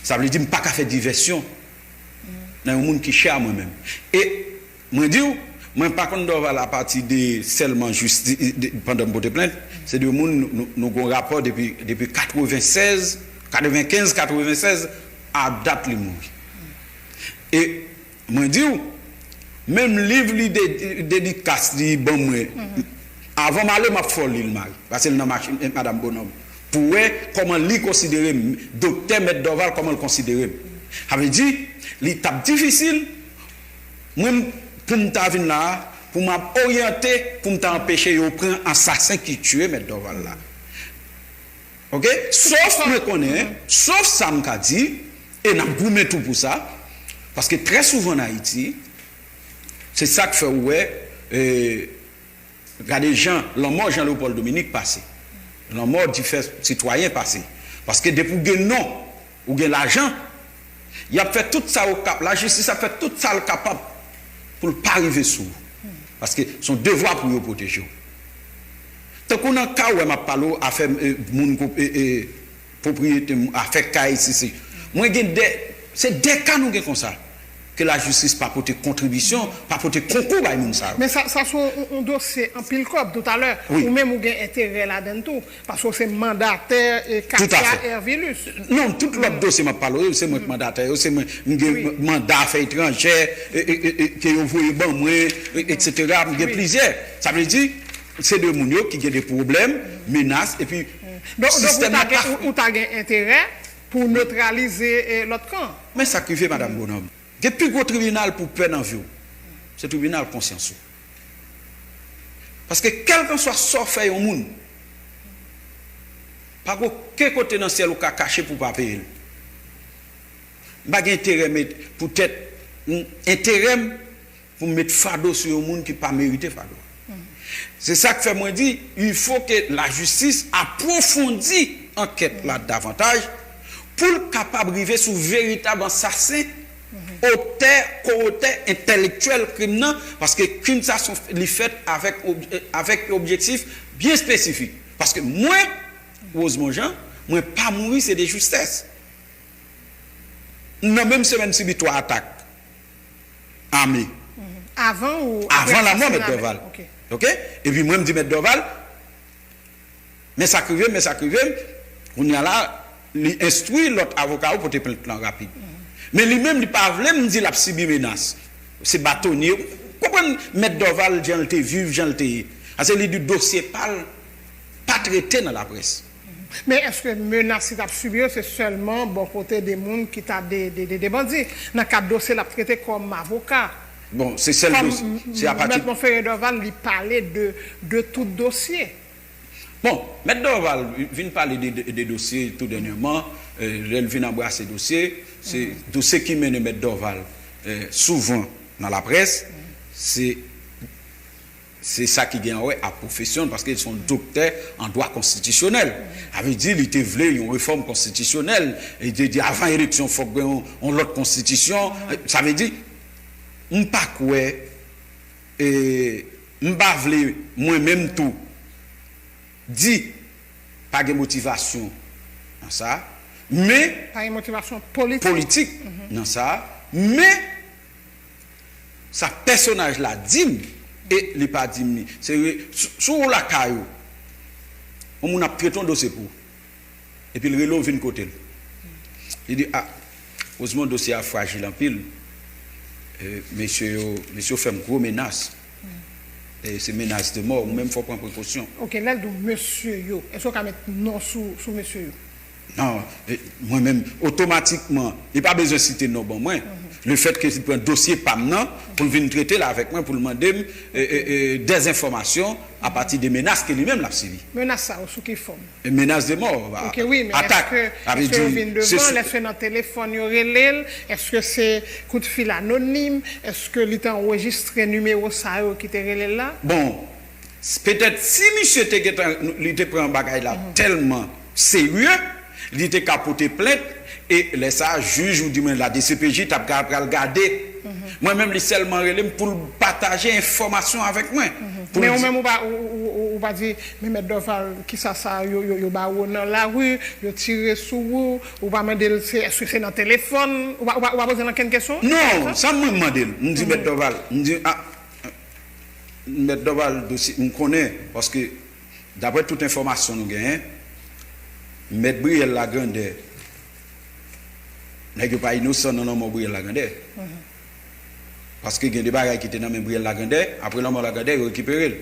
Sa vle di m pa ka fè divèsyon nan yon moun ki chè a mwen menm. E mwen di w, mwen pa konn Dorval apati de sèlman jis de, de, pandan m pote plent. Se de moun nou, nou, nou gon rapò depi, depi katrevennsèz, katrevenkenz, katrevennsèz, a dat li mouri. E mwen di w, menm liv li de, dedikas li ban mwen, avan m ale m ap fè w li l mari, pase l nan machin, eh, madanm Bonòm, pou wè kòman li konsidere m, doktè Mèt Dorval, kòman l konsidere m. Sa vle di, li t ap difisil, mwen, pou m ta vin la a, pou m ap oryante, pou m ta anpeche yo pran asasen ki tiye Mèt Dorval la. Ok? Sof mwen konnen, sof sa m ka di, e n ap goumen tou pou sa, paske trè souvan an Ayiti, se sa k fè ou wè, e, gade jan lanmò Jean Leopold Dominique pase, lanmò difè sitwayen pase. Paske depi w gen non, ou gen lajan, y ap fè tout sa yo kap, lajistis ap fè tout sa l kapab pou l pa rive sou ou. Paske se yon devwa pou yo pwoteje w. Tankou nan ka ou wè m ap pale w, afè, e, moun ko, e, e, pwopriyete m, afè kay, si, si. Mwen gen de, se de ka nou gen konsa, ke lajistis pa pote kontribisyon, pa pote konkou bay moun sa yo. Men sa, sa se yon, yon dosye anpil kòb. Toutalè, wi, ou menm ou gen enterè ladan l tou, paske w se mandatè e Katia Hervilus. Non, tout lòt dosye m ap pale w yo, se mwen k mandatè yo, se mwen, m gen manda afè etranjè, e, e, e, e, ke yo voye ban mwen, e, etsetera. M gen plizyè. Sa vle di, se de moun yo ki gen de pwoblèm, menas, epi sistèm nan pa. Donk, donk ou ta gen, ou, ou ta gen enterè pou w netralize, e, lòt kan. Men sa k rive, madanm Bonòm. Gen pi gwo tribinal pou w pè nan vi w. Se tribinal konsyans ou. Paske kèlkanswa sa w fè yon moun, pa gen okenn kote nan syèl ou ka kache pou w pa peye l. M pa gen enterè met, poutèt, m, enterè m pou m met fado sou yon moun ki pa merite fado a. Se sa k fè mwen di, il faut que lajistis apwofondi ankèt la davantaj pou l kapab rive sou veritab ansasen, otè, ko-otè entèlektyèl krim nan, paske krim sa se yon, li fèt avèk ob-, avèk objektif byen espesifik. Paske mwen, Rosemond Jean, mwen pa mouri, se de justès. M nan menm semèn sibi twa atak ame. Avan ou apre asasina Mèt Dorval? Ok. Ok? Epi mwen m di Mèt Dorval, men sa k rive m, men sa k rive m. Kounye a la, li enstwi lòt avoka yo pote plent lan rapid. Men li menm, li pa vle m di l ap sibi menas. Se batonye. Ou konprann Mèt Dorval, jan l te viv, jan l te ye. Paske li di dosye pa l pa trete nan laprès. Men èske menas li t ap sibi yo se sèlman bò kote de moun ki ta de, de, de, de bandi? Nan kad dosye l ap trete kòm avoka. Bon, se sèl dosye. Se apati. Mèt Monferrier Dorval, li pale de, de tout dosye. Bon, Mèt Dorval vin pale de, de, de dosye tou dènyèman, lè l vin anbrase dosye, se dosye ki mennen Mèt Dorval souvan nan laprès, se se sa ki gen a wè ak pwofesyon l, paske l se yon doktè an dwa konstitisyonèl. Sa vle di li te vle yon refòm konstitisyonèl, li te di avan eleksyon fòk gen yon, yon lòt konstitisyon. Sa vle di, m pa kwè, e, m pa vle mwen menm tou di pa gen motivasyon nan sa, men. Pa gen motivasyon politik. Politik nan sa, men. Sa pèsonaj la di m, e li pa di m li. Se vre, si w lakay ou, yon moun ap trete yon dosye pou ou, epi l rele w vin kote l. Li di, a, Rosemond, dosye a frajil anpil, e, mesye yo, mesye yo fè m gwo menas. E se menas de mò, ou menm fò w pran prekosyon. Oke, lè l di w mesye yo, èske w ka met non sou, sou mesye yo? Non, mwen menm, otomatikman, li pa bezwen site non ban mwen. Lefètke li pran dosye pa m nan pou l vin trete l avèk mwen, pou l mande m dèzenfòmasyon apati de menas ke li menm l ap sibi. Menas sa yo sou ki fòm? Menas de mò, atak. Oke, wi, men èske, èske yo vin devan l? Èske nan telefòn yo rele l? Èske se kout fil anonim? Èske li te anrejistre nimewo sa yo ki te rele l la? Bon, Petèt si misye te gentan, li te pran bagay la tèlman serye, li te ka pote plent, e lè sa a, jij oudimwen la DCPJ t ap ka pral gade. Mwen menm, li sèlman rele m pou l pataje enfòmasyon avèk mwen. Pou l di. Men ou menm ou pa, ou, ou, ou, ou pa di, men Mèt Dorval, kisa sa yo, yo, yo ba ou nan lari, yo tire sou ou, ou pa mande l se, èske se nan telefòn, ou pa, ou pa, ou pa poze l ankenn kesyon? Non, sa mwen mande l. M di, Mèt Dorval, m di, a, Mèt Dorval, dosye, m konnen, paske, daprè tout enfòmasyon nou genyen, Mèt Briel Lagrandè, nèg yo pa inosan nan lanmò Briel Lagrandè. Paske gen de bagay ki te nan men Briel Lagrandè, apre lanmò Lagrandè, yo rekipere l.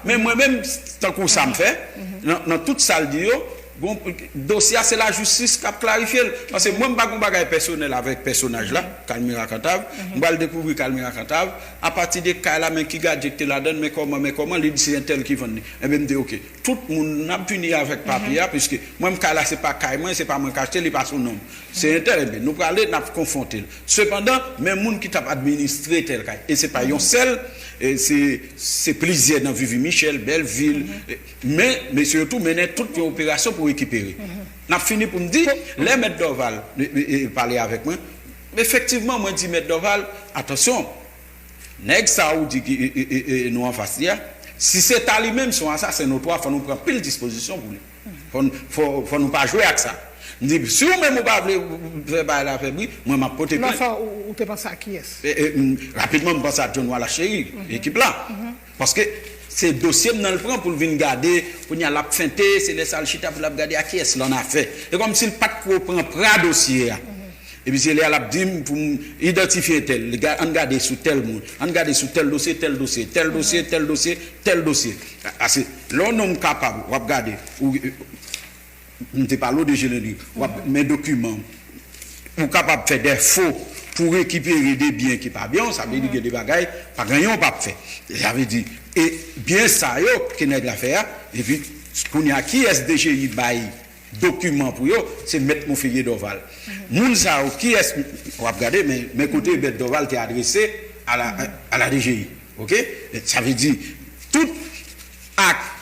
Men mwen menm, tankou sa m fè, nan, nan tout sa l di yo, bon, dosye a se lajistis k ap klarifye l. Paske mwen m pa gen bagay pèsonèl avèk pèsonaj la, Calmira Cantave. M pral dekouvri Calmira Cantave apati de kay la, men ki gadye ki te ladan l, men kòman, men kòman, li di se entèl ki vann li. Enben m di oke. Tout moun n ap vini avèk papye a, piske mwen m kay la se pa kay mwen, se pa mwen k achte, li pa sou non m. Se entèl, enben, nou prale, n ap konfwonte l. Sepandan, men moun ki t ap administre tèl kay, e se pa yon sèl, e se, se plizyè nan Vivi Michèl, Bèlvil, e, men mesye yo tou mennen tout yon operasyon pou rekipere. N ap fini pou m di, lè Mèt Dorval, e, e, e, pale avèk mwen, efektivman, mwen di Mèt Dorval, atansyon, nèg sa ou di ki, e, e, e, e, nou anfas li a, si se ta li menm, se yon asasen notwa, fò nou pran anpil dispozisyon pou li. Fò n, fò, fò nou pa jwe ak sa. M di, si w menm ou pa vle fè bagay la fè bri, mwen m ap pote plent. Non, sa, ou, ou te panse a kiyès? E, e, m, rapidman, m panse a John Wallace Chéry, ekip la. Paske se dosye m nan l pran pou l vin gade, kounye a l ap fente, se lè sa l chita pou l ap gade a kiyès l annafè. E kòmsi l pa t ko pran pra dosye a. Epi se lè a l ap di m pou m idantifye entèl, li ga-, ann gade sou tèl moun, ann gade sou tèl dosye, tèl dosye, tèl dosye, tèl dosye, tèl dosye. Paske lè yon nonm kapab, w ap gade, ou, m te pale w de Gelendry, w ap men dokiman, ou kapab fè de fo pou rekipere de byen ki pa byen w, sa vle di gen de bagay, pa gen anyen w p ap fè. Sa vle di, e byen sa yo ke nèg la fè a, epi kounye a, kiyès DGI bay dokiman pou yo, se Mèt Monferrier Dorval. Moun sa yo, kiyès, w ap gade, men, men kote Mèt Dorval te adrese a la, a la DGI. Oke? Sa vle di, tout ak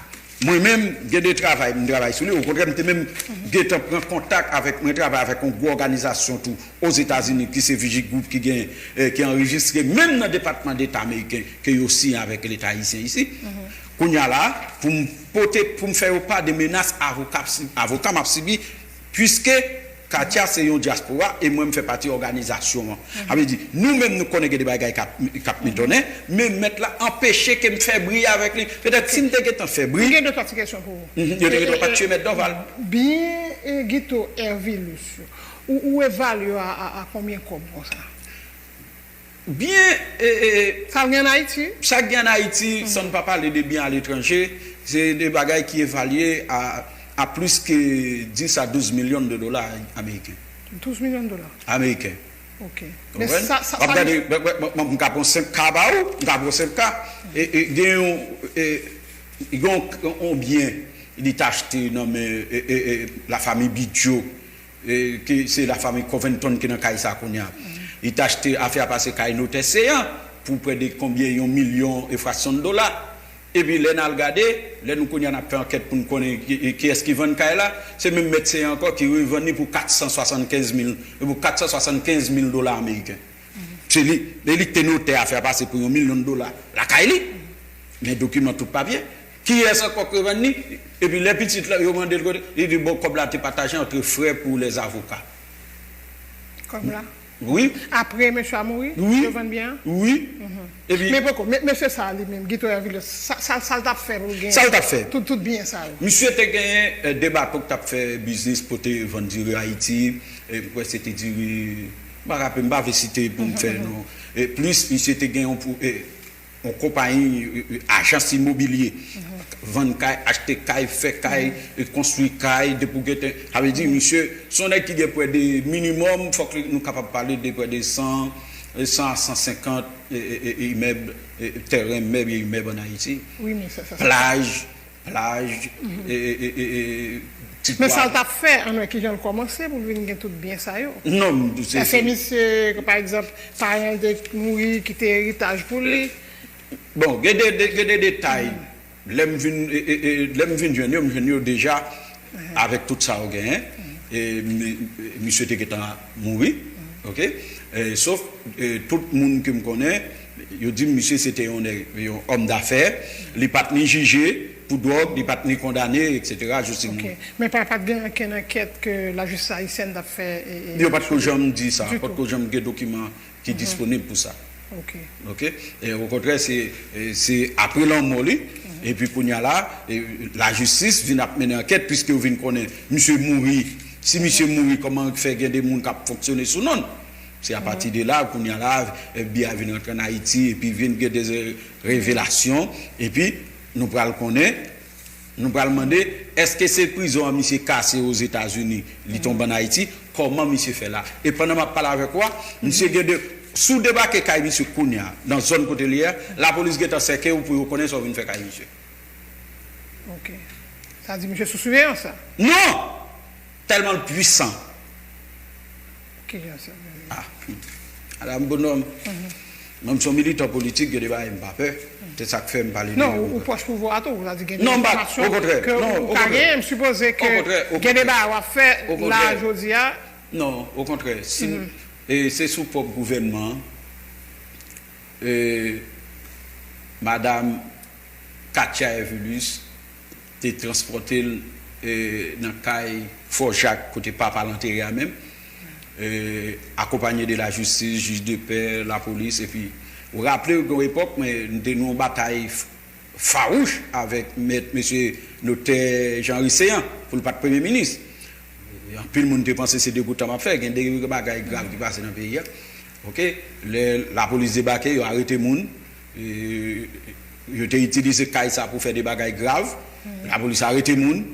mwen menm, gen de travay, m travay sou li. Okontrè, m te menm gentan pran kontak avèk, mwen travay avèk yon gwo òganizasyon tou Ozetazini, ki se Vigigroup, ki gen, eh, ki anrejistre menm nan Depatman Deta ameriken, ke yo siyen avèk Leta ayisyen isi. Kounye a la, pou m pote, pou m fè yo pa de menas avoka, avoka m ap sibi, piske Katia se yon dyaspora e mwen m fè pati òganizasyon an. Sa vle di, nou menm nou konnen gen de bagay k ap, k ap metonnen, men mèt la anpeche ke m fè bri avèk li. Petèt si m te gentan fè bri, Mwen gen de twa ti kesyon pou ou. Mhm, yo te gen dwa pa tiye mèt Dorval. Byen, e, Guito Hervilus yo, ou, ou evalye yo a, a, a konbyen kòb konsa? Byen, e, e, Sa gen ann Ayiti? Sa gen ann Ayiti, san n pa pale de byen aletranje, se de bagay ki evalye a, a plis ke dis a douz milyon de dola ameriken. Douz milyon dola? Ameriken. Ok. Ou Men konprann? Sa, sa, W ap sa gade, mwen, mwen, mwen, mwen, m ka pran senk ka ba ou, m ka pran senk ka, e, e, gen yon, e, gen yon, yon byen li t achte nan men, e, e, e, lafanmi Bidjo, e, ki se lafanmi Covington ki nan kay sa kounye a. Li t achte afè a pase kay notè Seyan pou prè de konbyen yon milyon e fraksyon de dola. Epi lè n al gade, lè nou kounye a n ap fè ankèt pou n konnen ki, kiyès ki vann kay la, se menm mèt Seyan ankò ki revann li pou kat san swasannkenz mil, pou kat san swasannkenz mil dola ameriken. Se li, e li ki te notè afè a pase pou yon milyon dola lakay li. Gen dokiman tout papye. Kiyès ankò k revann li? Epi lè pitit la, yo mande l kote, li di, bon, kòb la te pataje antre frè pou lèzavoka. Kòb la? Wi. Apre mesye a mouri, Wi. yo vann byen an? Wi. Epi Men poko, men, mesye sa a li menm, Guito Hervilus, sa, sa, sa l t ap fè pou l gen Sa l t ap fè? tout, tout byen sa yo? Misye te genyen, e, de bato k t ap fè biznis pote vann diri Ayiti, e, m kwè se te diri, m pa raple, m pa vle site pou m fè non. E plis, misye te gen yon pou, e, yon konpayi, e, e, ajans imobilye. Vann kay, achte kay, fè kay, e, konstwi kay, depi w gentan. Sa vle di, misye, se yon nèg ki gen prè de minimòm, fòk li, nou kapab pale de prè de san, e, san a san senkant, e, e, e, imèb, e, tèren mèb e imèb ann Ayiti. Wi, men sa, sa, sa. Plaj, plaj, e, e, e, e, e, ti Men sa l pwal. t ap fè, ann wè kijan l kòmanse pou l vin gen tout byen sa yo. Non, m, se, Èske se misye, pa egzanp, paran l te mouri, kite eritaj pou li? Bon, gen de, de, gen de detay. Lè m vin, e, e, e, lè m vin jwenn yo, m jwenn yo deja avèk tout sa yo genyen. E, mi, misye te gentan mouri, ok? E, sof, e, tout moun ke m konnen, yo di m misye se te yon nèg, yon òm dafè, li pa t ni jije pou dwòg, li pa t ni kondane, etsetera, jis li mouri. Ok. Men pa, pa t gen okenn ankèt ke lajistis ayisyèn t ap fè, e, e, Yo pa t ko janm di sa, pa t ko janm gen dokiman ki disponib pou sa. Ok. Ok? E okontrè, se, e, se apre lanmò li, epi kounye a la, e, lajistis vin ap mennen ankèt, piske yo vin konnen misye mouri. Si misye mouri, kòman fè gen de moun k ap fonksyone sou non l? Se apati de la, kounye a la, F B I vin rantre ann Ayiti, epi vin gen de revelasyon, epi nou pral konnen, nou pral mande, èske se prizon an misye kase Ozetazini, li tonbe ann Ayiti? Kòman misye fè la? E pandan m ap pale avèk ou a, misye gen de, si w debake kay misye kounye a, nan zòn kote li ye a, lapolis gentan sèke w pou yo konnen sa w vin fè kay misye. Ok. Sa di misye sou siveyans la? Non! Tèlman l pwisan. Kijan sa? Ah, madanm Bonòm. Mwen, m se yon militan politik, gen de bagay m pa pè. Se sa k fè m pale de Non, ou, ou pwòch pouvwa a tou, sa di gen de Non, m pa, enfòmasyon okontrè, ke non, ou ka okontrè. genyen, m sipoze ke Okontrè, gen de okontrè. bagay w ap fè la Okontrè. jodi a. Non, okontrè. Si, e se sou pwòp gouvènman an, e, madanm Katia Hervilus te transpòte l, e, nan kay Fò Jak, kote papa l antere a menm, e, akonpanye de lajistis, jij de pè, lapolis, epi, ou raple w, gen yon epòk, mwen, nou te nan yon batay f-, fawouch avèk mèt mesye notè Jean Ricean pou l pa t premye minis. E anpil moun te panse se degoutan m ap fè. Gen de bagay grav ki pase nan peyi a. Ok? Lè lapolis debake, yo arete moun. E, yo te itilize kay sa pou fè de bagay grav. Lapolis arete moun.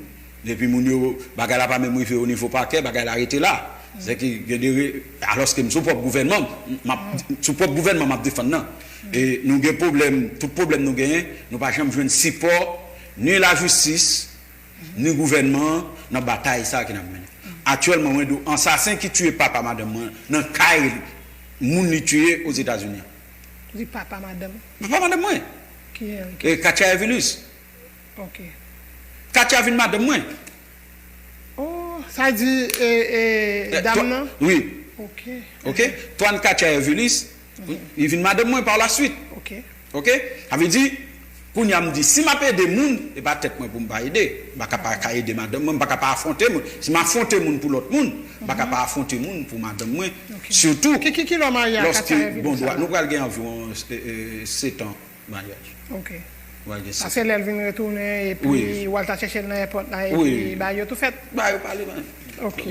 Epi moun yo, bagay la pa menm rive o nivo pakè, bagay la rete la. Se ki gen de re-, alòske m sou pwòp gouvènman, m ap, sou pwòp gouvènman m ap defann nan. E nou gen pwoblèm, tout pwoblèm nou genyen, nou pa janm jwenn sipò ni lajistis, ni gouvènman an nan batay sa a ke n ap mennen. Aktyèlman, mwen di w, ansasen ki tiye papa madanm mwen nan kay li, moun li tiye Ozetazini an. Ou di papa madanm? Papa madanm mwen. Ki, ki E Katia Hervilus. Ok. Katia vin madanm mwen. Oh, sa di, e, e, E, dam Twa-, nan? wi. Ok. Ok? Twan Katia Hervilus, li vin madanm mwen pa la swit. Ok. Ok? Sa vle di, Kounye a m di, si m ap ede moun, e pa tèt mwen pou m pa ede. M pa ka pa ka ede madanm mwen, m pa ka pa afwonte moun. Si m afwonte moun pou lòt moun, m pa ka pa afwonte moun pou madanm mwen. Sitou, lòske, bon, dwa, nou pral gen anviwon sèt an maryaj. Ok. Nou pral gen sèt an. Paske lè l vin retounen, epi Walter chèche l nan èpòt la, epi bagay yo tou fèt. Bagay yo pale, man. Ok.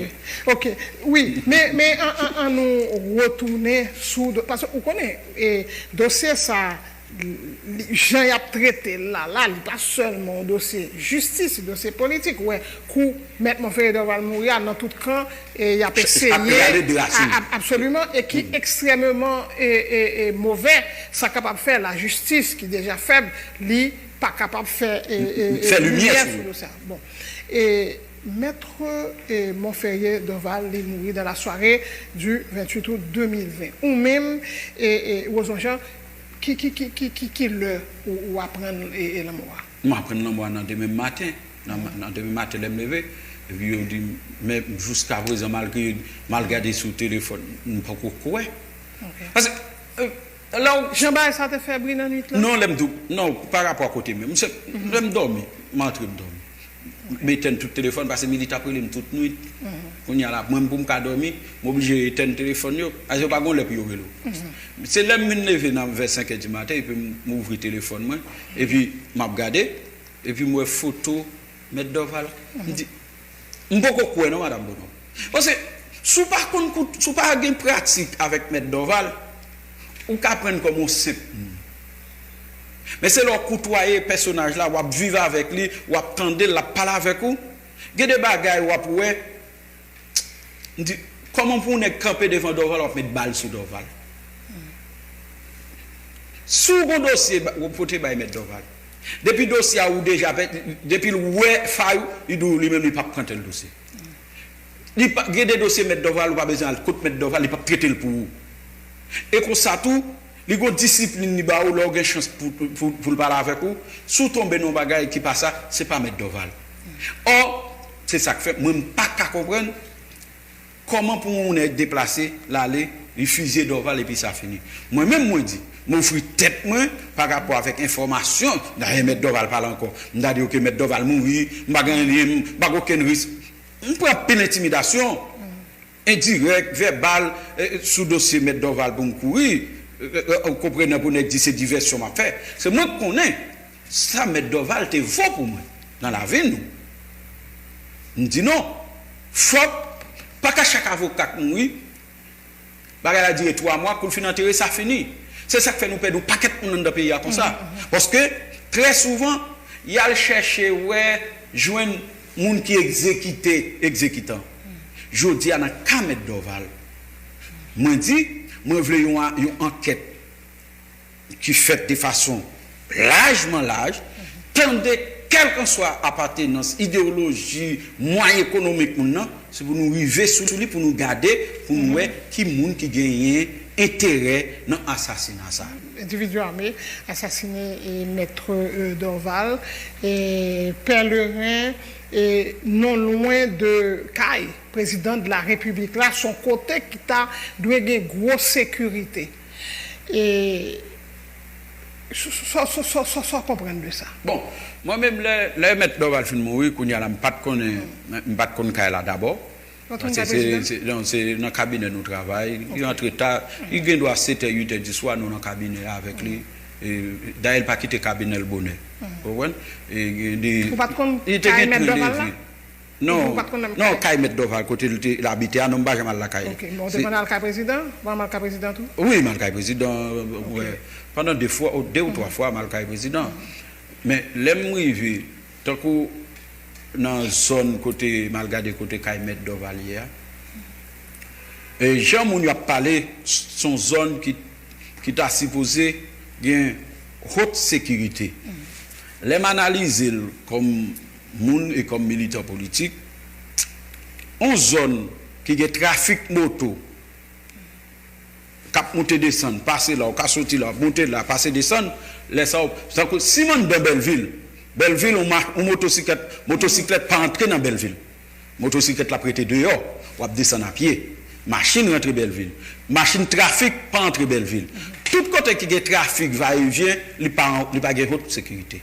Ok. Wi, men, men an, an, an nou retounen sou, paske ou konnen, e, dosye sa, li, jan y ap trete l la, la, li pa sèlman yon dosye jistis, se dosye politik. Ou wè, kou Mèt Monferrier Dorval mouri a, nan tout kan, e, y ap eseye, absoliman, e ki ekstrèmeman, e, e, e, move, sa kapab fè lajistis, ki deja fèb, li pa kapab fè, e, e, e, limyè sou dosye a. Bon. E, Mèt, e, Monferrier Dorval, li mouri dans la soirée du vingt-huit août deux mille vingt. Ou menm, e, e, Roson Jean, ki, ki, ki, ki, ki, ki lè ou, ou aprann, e, e, lanmò a? M aprann lanmò a nan demen maten. Nan, nan demen maten, lè m leve, epi yo di m, men jiskaprezan, malgre m al gade sou telefòn, m poko kwè. Ok. Paske, e, lè w Jan bagay sa te fè bri nan nwit lan? Non, lè m di w, non, pa rapò a kote m ye. M se, lè m dòmi, m antre m dòmi. M etèn tout telefòn, paske Milita ap rele m tout nwit. Kounye a la, mwen, pou m ka dòmi, m oblije etèn telefòn yo, paske yo pa gon lè pou yo rele w. Se lè m vin leve nan vè senk è di maten, epi m, m ouvri telefòn mwen, epi m ap gade, epi m wè foto Mèt Dorval. M di, m poko kwè non, Madanm Bonòm. Paske, si w pa konn kout-, si w pa gen pratik avèk Mèt Dorval, ou ka pran l kòm yon senp moun. Men se lè w koutwaye pèsonaj la, w ap viv avèk li, w ap tande l, l ap pale avèk ou. Gen de bagay w ap wè, m di, kòman pou yon nèg kanpe devan Dorval, w ap met bal sou Dorval? Si w gon dosye ba-, w pote bay Mèt Dorval. Depi dosye a ou deja pè-, depi l wè fay ou, li di w li menm li p ap pran tèl dosye. Li pa, gen de dosye Mèt Dorval, ou pa bezwen al kot Mèt Dorval, li p ap trete l pou ou. E konsa tou, li gon disiplin li ba ou lè w gen chans pou, pou, pou l pale avèk ou. Si w tonbe nan yon bagay ki pa sa, se pa Mèt Dorval. Ò, se sa k fè mwen m pa ka konprann kòman pou yon nèg deplase, l ale, li fizye Dorval epi sa fini. Mwen menm mwen di, m ofri tèt mwen pa rapò avèk enfòmasyon, dayè Mèt Dorval pale ankò. M ta di, ok, Mèt Dorval mouri, m pa gen anyen, m pa gen okenn risk. M pran anpil entimidasyon, endirèk, vèbal, eh, sou dosye Mèt Dorval pou m kouri, eh, eh, eh, konprenan pou nèg di se divèsyon m ap fè. Se mwen k konnen sa Mèt Dorval te vo pou mwen nan lavi nou. M di non, fòk, pa ka chak avoka k mouri, bagay la dire twa mwa, kou l fin antere, sa fini. Se sa k fè nou pèdi yon pakèt moun anndan peyi a konsa. Paske, trè souvan, y al chèche wè, jwenn moun ki egzekite egzekitan. Jodi a, nan ka Mèt Dorval, mwen di, mwen vle yon, yon ankèt ki fèt de fason lajman laj, tande kèlkanswa apatenans, idewoloji, mwayen ekonomik moun nan, se pou nou rive sou li, pou nou gade, pou nou wè ki moun ki genyen enterè nan asasina sa. Endividi ame asasine e Mèt, e, Dorval, e Pèleren, e non lwen de kay prezidan de la repiblik la, se yon kote ki ta dwe gen gwo sekirite. E sa, sa, sa w konprann de sa? Bon, mwen menm, lè, lè Mèt Dorval fin mouri, kounye a la, m pa t konnen, m pa t konn kay la dabò. Paske se, se, non, se nan kabinè nou travay. Li rantre ta, li gen dwa sèt è, uit è di swa, nou nan kabinè a avèk li. E, dayè, li pa kite kabinè l bonè. Ou konprann? E, li, ou pa t konn kay Mèt Dorval la? Non, non, kay Mèt Dòval, kote l te, l abite a, non, m pa janm al lakay li. Ok, men w te konn al kay prezidan? Ou pa janm al kay prezidan tou? Wi, m al kay prezidan, wè. Pandan de fwa, de ou twa fwa, m al kay prezidan. Men, lè m rive, tankou nan zòn kote, m al gade kote kay Mèt Dòval ye a, e jan moun yo ap pale, s-, s on zòn ki, ki ta sipoze gen wot sekirite. Lè m analize l kòm moun e kòm militan politik, on zòn ki gen trafik moto k ap monte desann, pase la, ou ka soti la, monte la, pase desann, lè sa, w, tankou si m anndan Bèlvil, Bèlvil, on ma-, on motosiklèt, motosiklèt pa antre nan Bèlvil. Motosiklèt la ap rete deyò, w ap desann a pye. Machin rantre Bèlvil. Machin trafik pa antre Bèlvil. Tout kote kote ki gen trafik va e vyen, li pa, li pa gen haute sécurité.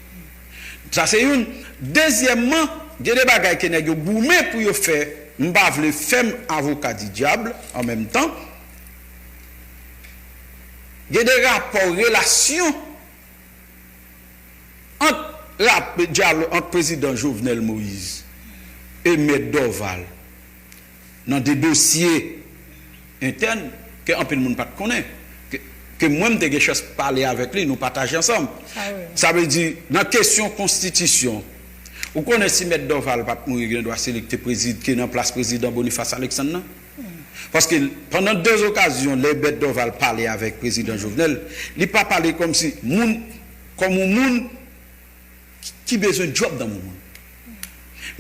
Sa se youn. Dezyèmman, gen de bagay ke nèg yo goumen pou yo fè, m pa vle fè m avoka di dyab an menm tan. Gen de rapò relasyon ant rap, dyalòg ant prezidan Jovenel Moïse e mèt Dorval nan de dosye entèn ke anpil moun pa t konnen, ke, ke mwen m te gen chans pale avèk li, nou pataje ansanm. Sa vle di, nan kesyon konstitisyon, ou konnen si mèt Dorval pa t mouri, gen dwa se li ki te prezid-, ki nan plas prezidan Boniface Alexandre nan? Paske pandan de okazyon, lè mèt Dorval pale avèk prezidan Jovenel, li pa pale kòmsi moun, kòm yon moun ki bezwen djòb nan men moun.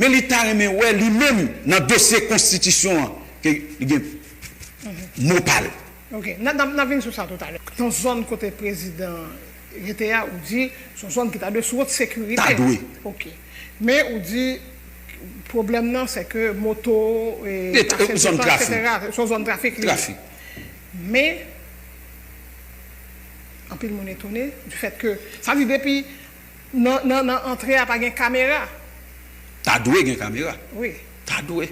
Men li ta renmen wè li menm nan dosye konstitisyon an ke li gen mo pa l. Ok, n a, n a, n a vin sou sa toutalè. Nan zòn kote prezidan rete a, ou di se yon zòn ki ta dwe sou wot sekirite. Ta dwe. Ok. Men ou di pwoblèm nan se ke moto, e, zòn trafik, etsetera, se yon zòn trafik li ye. Trafik. Men anpil moun etone du fait que, sa vle di depi nan, nan, nan antre a pa gen kamera. Ta dwe gen kamera. Wi. Ta dwe.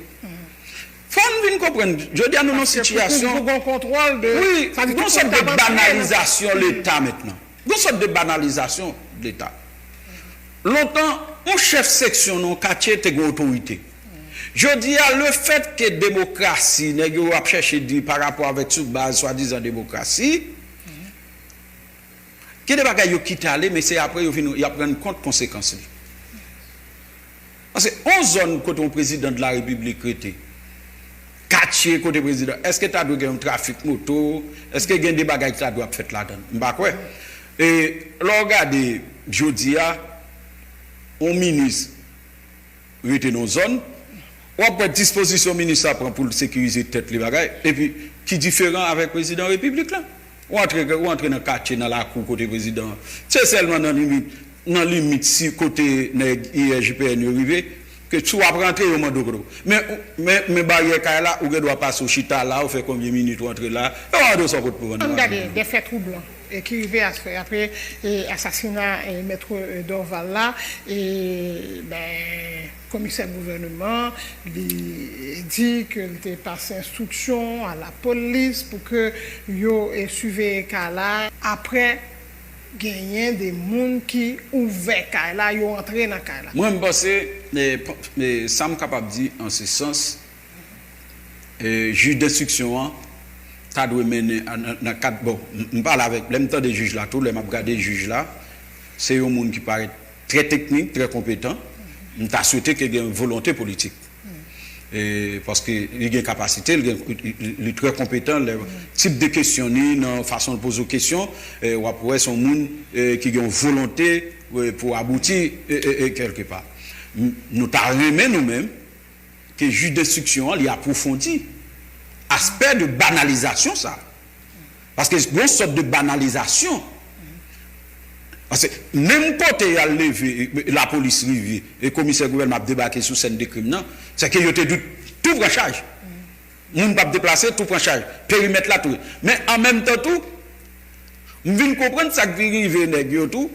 Fò n vin konprann, jodi a nou nan sitiyasyon. Pou, pou gon kontwòl de, wi, sa vle di gon sòt de banalizasyon Leta mentnan. Gon sòt de banalizasyon Leta. Lontan, yon chèf seksyon nan yon katye te gen otorite. Jodi a, le fait que demokrasi, nèg yo ap chèche di pa rapò avèk sou baz swadizan demokrasi, gen de bagay yo kite ale, men se apre yo vin, y ap rann kont konsekans li. Paske yon zòn kote yon prezidan de la repiblik rete, katye kote prezidan, èske ta dwe gen yon trafik moto? Èske gen de bagay ki ta dwe ap fèt ladan? M pa kwè. E lè w gade jodi a, yon minis rete nan yon zòn, w ap wè dispozisyon minis la pran pou l sekirize tèt li bagay, epi ki diferan avèk prezidan repiblik la. Ou antre, ou antre nan katye, nan lakou kote prezidan an. Se sèlman nan limit, nan limit si kote nèg I R G P N yo rive, ke si w ap rantre, yo mande w kote w. Men, men, men baryè kay la, ou gen dwa pase, w chita la, ou fè konbyen minit ou antre la, yo mande w sa w pot pou vann. Ann gade de fè twouban, e, ki rive apre, apre, e, asasina, e, mèt, e, Dorval la, e, ben, komisè gouvèneman, li di ke l te pase enstriksyon a lapolis pou ke yo, e, siveye kay la. Apre, genyen de moun ki ouvè kay la, yo antre nan kay la. Mwen, m panse, e, p-, e, sa m kapab di an se sans, e, jij denstriksyon an ta dwe mennen a, nan, nan kad, bon, m, m pale avèk, lè m tande jij la tou, lè m ap gade jij la, se yon moun ki parèt trè teknik, trè konpetan. M ta swete ke gen volonte politik. E, paske li gen kapasite, li gen, li, li, li trè konpetan, lè, tip de kesyon ni, nan fason l poze w kesyon, e, w ap wè se yon moun, e, ki gen yon volonte, e, pou abouti, e, e, e, kèlkepa. M, nou ta renmen nou menm, ke jij denstriksyon an, li apwofondi aspè de banalizasyon sa. Paske gon sòt de banalizasyon. Paske menm kote y al leve, e, lapolis rive, e komisè gouvènman ap debake sou sèn de krim nan, se ke yo te dwe tou pran chaj. Moun p ap deplase, tou pran chaj. Perimèt la tou. Men an menm tan tou, m vin konprann sa k vin rive nèg yo tou.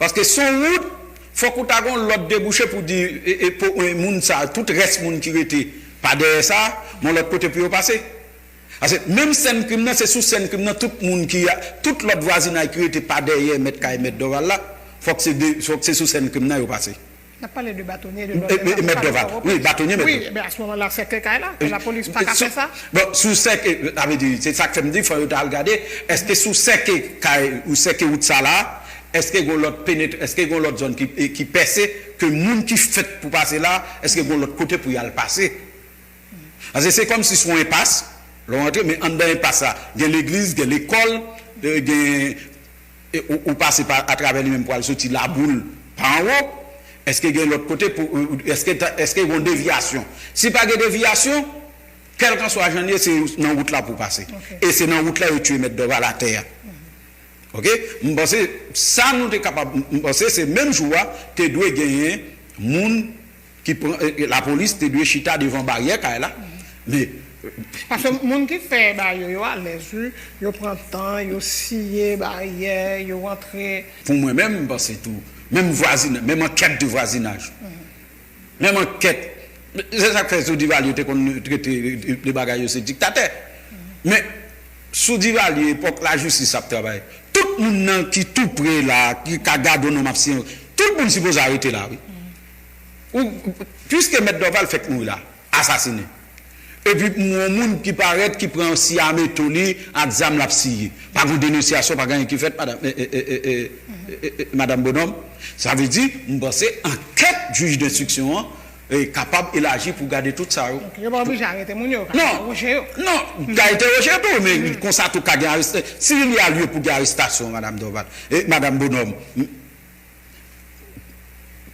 Paske se yon wout, fòk ou ta gon lòt debouche pou di, e, e, pou, e, moun sa, tout rès moun ki rete pa dèyè sa, men lòt kote pou yo pase. Paske menm sèn krim nan, se sou sèn krim nan, tout moun ki, tout lòt vwazinay ki rete pa dèyè mèt kay mèt Dorval la, fòk se de, fòk se sou sèn krim nan yo pase. N ap pale de batonye, de lòt. E, e, mèt Dorval. Wi, batonye, mèt Dorval. Wi, men a se moman la, sèke kay la, ke lapolis pa ka fè sa. Bon, sou sèke, sa vle di, se sa k fè m di, fò yo ta al gade, èske sou sèke kay, ou sèke wout sa la, èske gon lòt penet-, èske gon lòt zòn ki, e, ki pèse, ke moun ki fèt pou pase la, èske gon lòt kote pou y al pase? Paske se kòmsi se yon enpas, lè w antre, men anndan enpas la, gen legliz, gen lekòl, e, gen, e, ou, ou pase pa, atravè li menm pou al soti Laboul pa anwo, èske gen lòt kote pou, èske ta, èske gen devyasyon? Si pa gen devyasyon, kèlkanswa jan l ye, se nan wout la pou w pase. Ok. E se nan wout la yo tiye mèt Dorval atè a. Ok? M panse sa nou te kapab, m panse se menm jou a te dwe genyen moun ki pran, e, e, lapolis te dwe chita devan baryè kay la. Men, Paske moun ki fè bagay yo, yo alèz, wi. Yo pran tan, yo siye baryè, yo rantre. Pou mwen menm, m panse tou, menm vwazinaj, menm ankèt de vwazinaj, menm ankèt, se sa k fè sou Divalye te konn trete de bagay yo se diktatè. Men sou Divalye, epòk lajistis ap travay, tout moun nan ki tou pre la, ki ka gade w nan m ap siyen, tout moun sipoze arete la, wi. Ou, piske Mèt Dorval fèk mouri la, asasinen. Epi m wè yon moun ki parèt ki pran siyameto li ak zam l ap siye. Pa gen denonsyasyon, pa gen anyen ki fèt, madanm, e, e, e, e, e, e, e, madanm Bonòm. Sa vle di, m panse ankèt jij denstriksyon an e, kapab elaji pou gade tout sa yo. Ok, yo pa oblije arete moun yo, yo ka entèwoje yo. Non, ka entèwoje yo tou, men konsa tou ka gen areste. Si il y a lieu pou gen arestasyon, madanm Dorval, e, madanm Bonòm,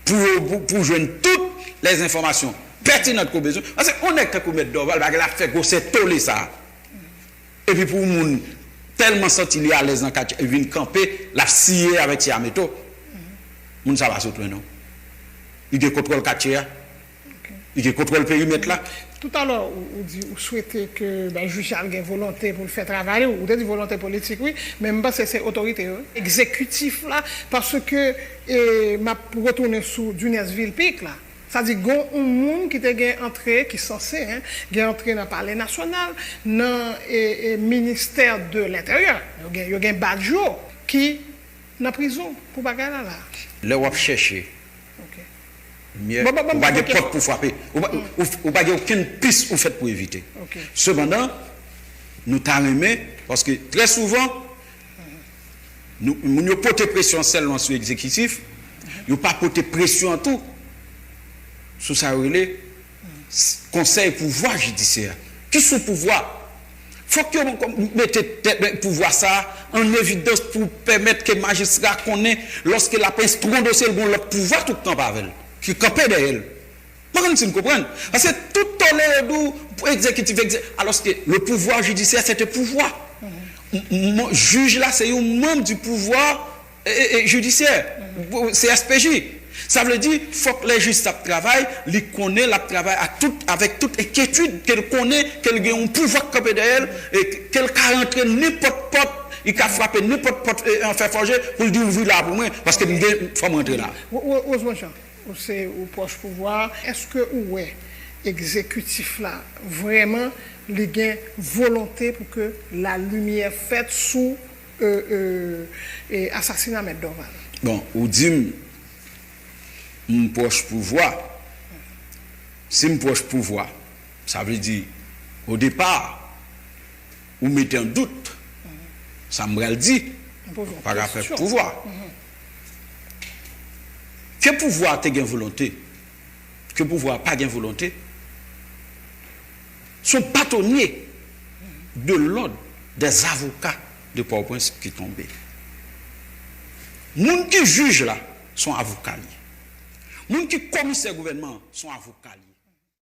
pou, pou, pou jwenn tout lèzenfòmasyon pètinan ke w bezwen. Paske yon nèg tankou Mèt Dorval, bagay la fè gwosè tole sa. Epi pou yon moun tèlman santi li alèz nan katye, li vin kanpe, l ap siye avèk siyameto. Moun sa pa sot lwen, non. Li gen kontwòl katye a. Li gen kontwòl perimèt la. Toutalè, ou, ou di ou swete ke, ben, jij la gen volonte pou l fè travay li. Ou te di volonte politik, wi, men m panse se otorite yo, egzekitif la, paske, e, m ap retounen sou Duniès Vilpique la. Sa di, gon yon moun ki te gen antre, ki sanse, en, gen antre nan Palè Nasyonal, nan, e, e, Ministè de Lentèryè. Yo gen, yo gen badj yo, ki nan prizon pou bagay la la. Lè w ap chèche, Ok. Limyè, ou pa gen pòt pou frape. Ou pa, ou, ou pa gen okenn pis ou fèt pou evite. Sepandan, nou ta renmen, paske trè souvan, nou, moun yo pote presyon an sèlman sou egzekitif, yo pa pote presyon an tou sou sa yo rele s-, konsèy pouvwa jidisyè. Ki sou pouvwa? Fòk yo mete tèt pouvwa sa a an evidans pou pèmèt ke majistra konnen lòske l ap enstwi yon dosye, l gen yon lòt pouvwa tou k kanpe avè l, ki kanpe dèyè l. M pa konn si n konprann. Paske tout tole yo di w egzekitif, egze-, alòske le pouvoir judiciaire, c'est un pouvoir. M-, m-, jij la se yon manm du pouvoir e, e, e, jidisyè, C S P J. Sa vle di, fòk lè jij sa ap travay, li konnen l ap travay ak tout, avèk tout enkyetid, ke l konnen ke l gen yon pouvwa k kanpe dèyè l, e ke l ka rantre nenpòt pòt, li ka frape nenpòt pòt, e, an fè fòje, pou l di, "Ouvri la pou mwen, paske m gen, fò m rantre la." Ro-, Ro-, Rosemond Jean, ou se, ou pwòch pouvwa, èske ou wè egzekitif la, vrèman, li gen volonte pou ke lalimyè fèt sou, e, e, e, asasina Mèt Dorval? Bon, ou di m, m pwòch pouvwa. Si m pwòch pouvwa, sa vle di, o depa, ou mete an dout sa m pral di, pa rapò pouvwa. Ke pouvwa te gen volonte, ke pouvwa pa gen volonte, se yon batonye de l'ordre des avocats de Pòtoprens ki tonbe. Moun ki jij la, se yon avoka li ye. Moun ki komisè gouvènman an, se yon avoka li ye.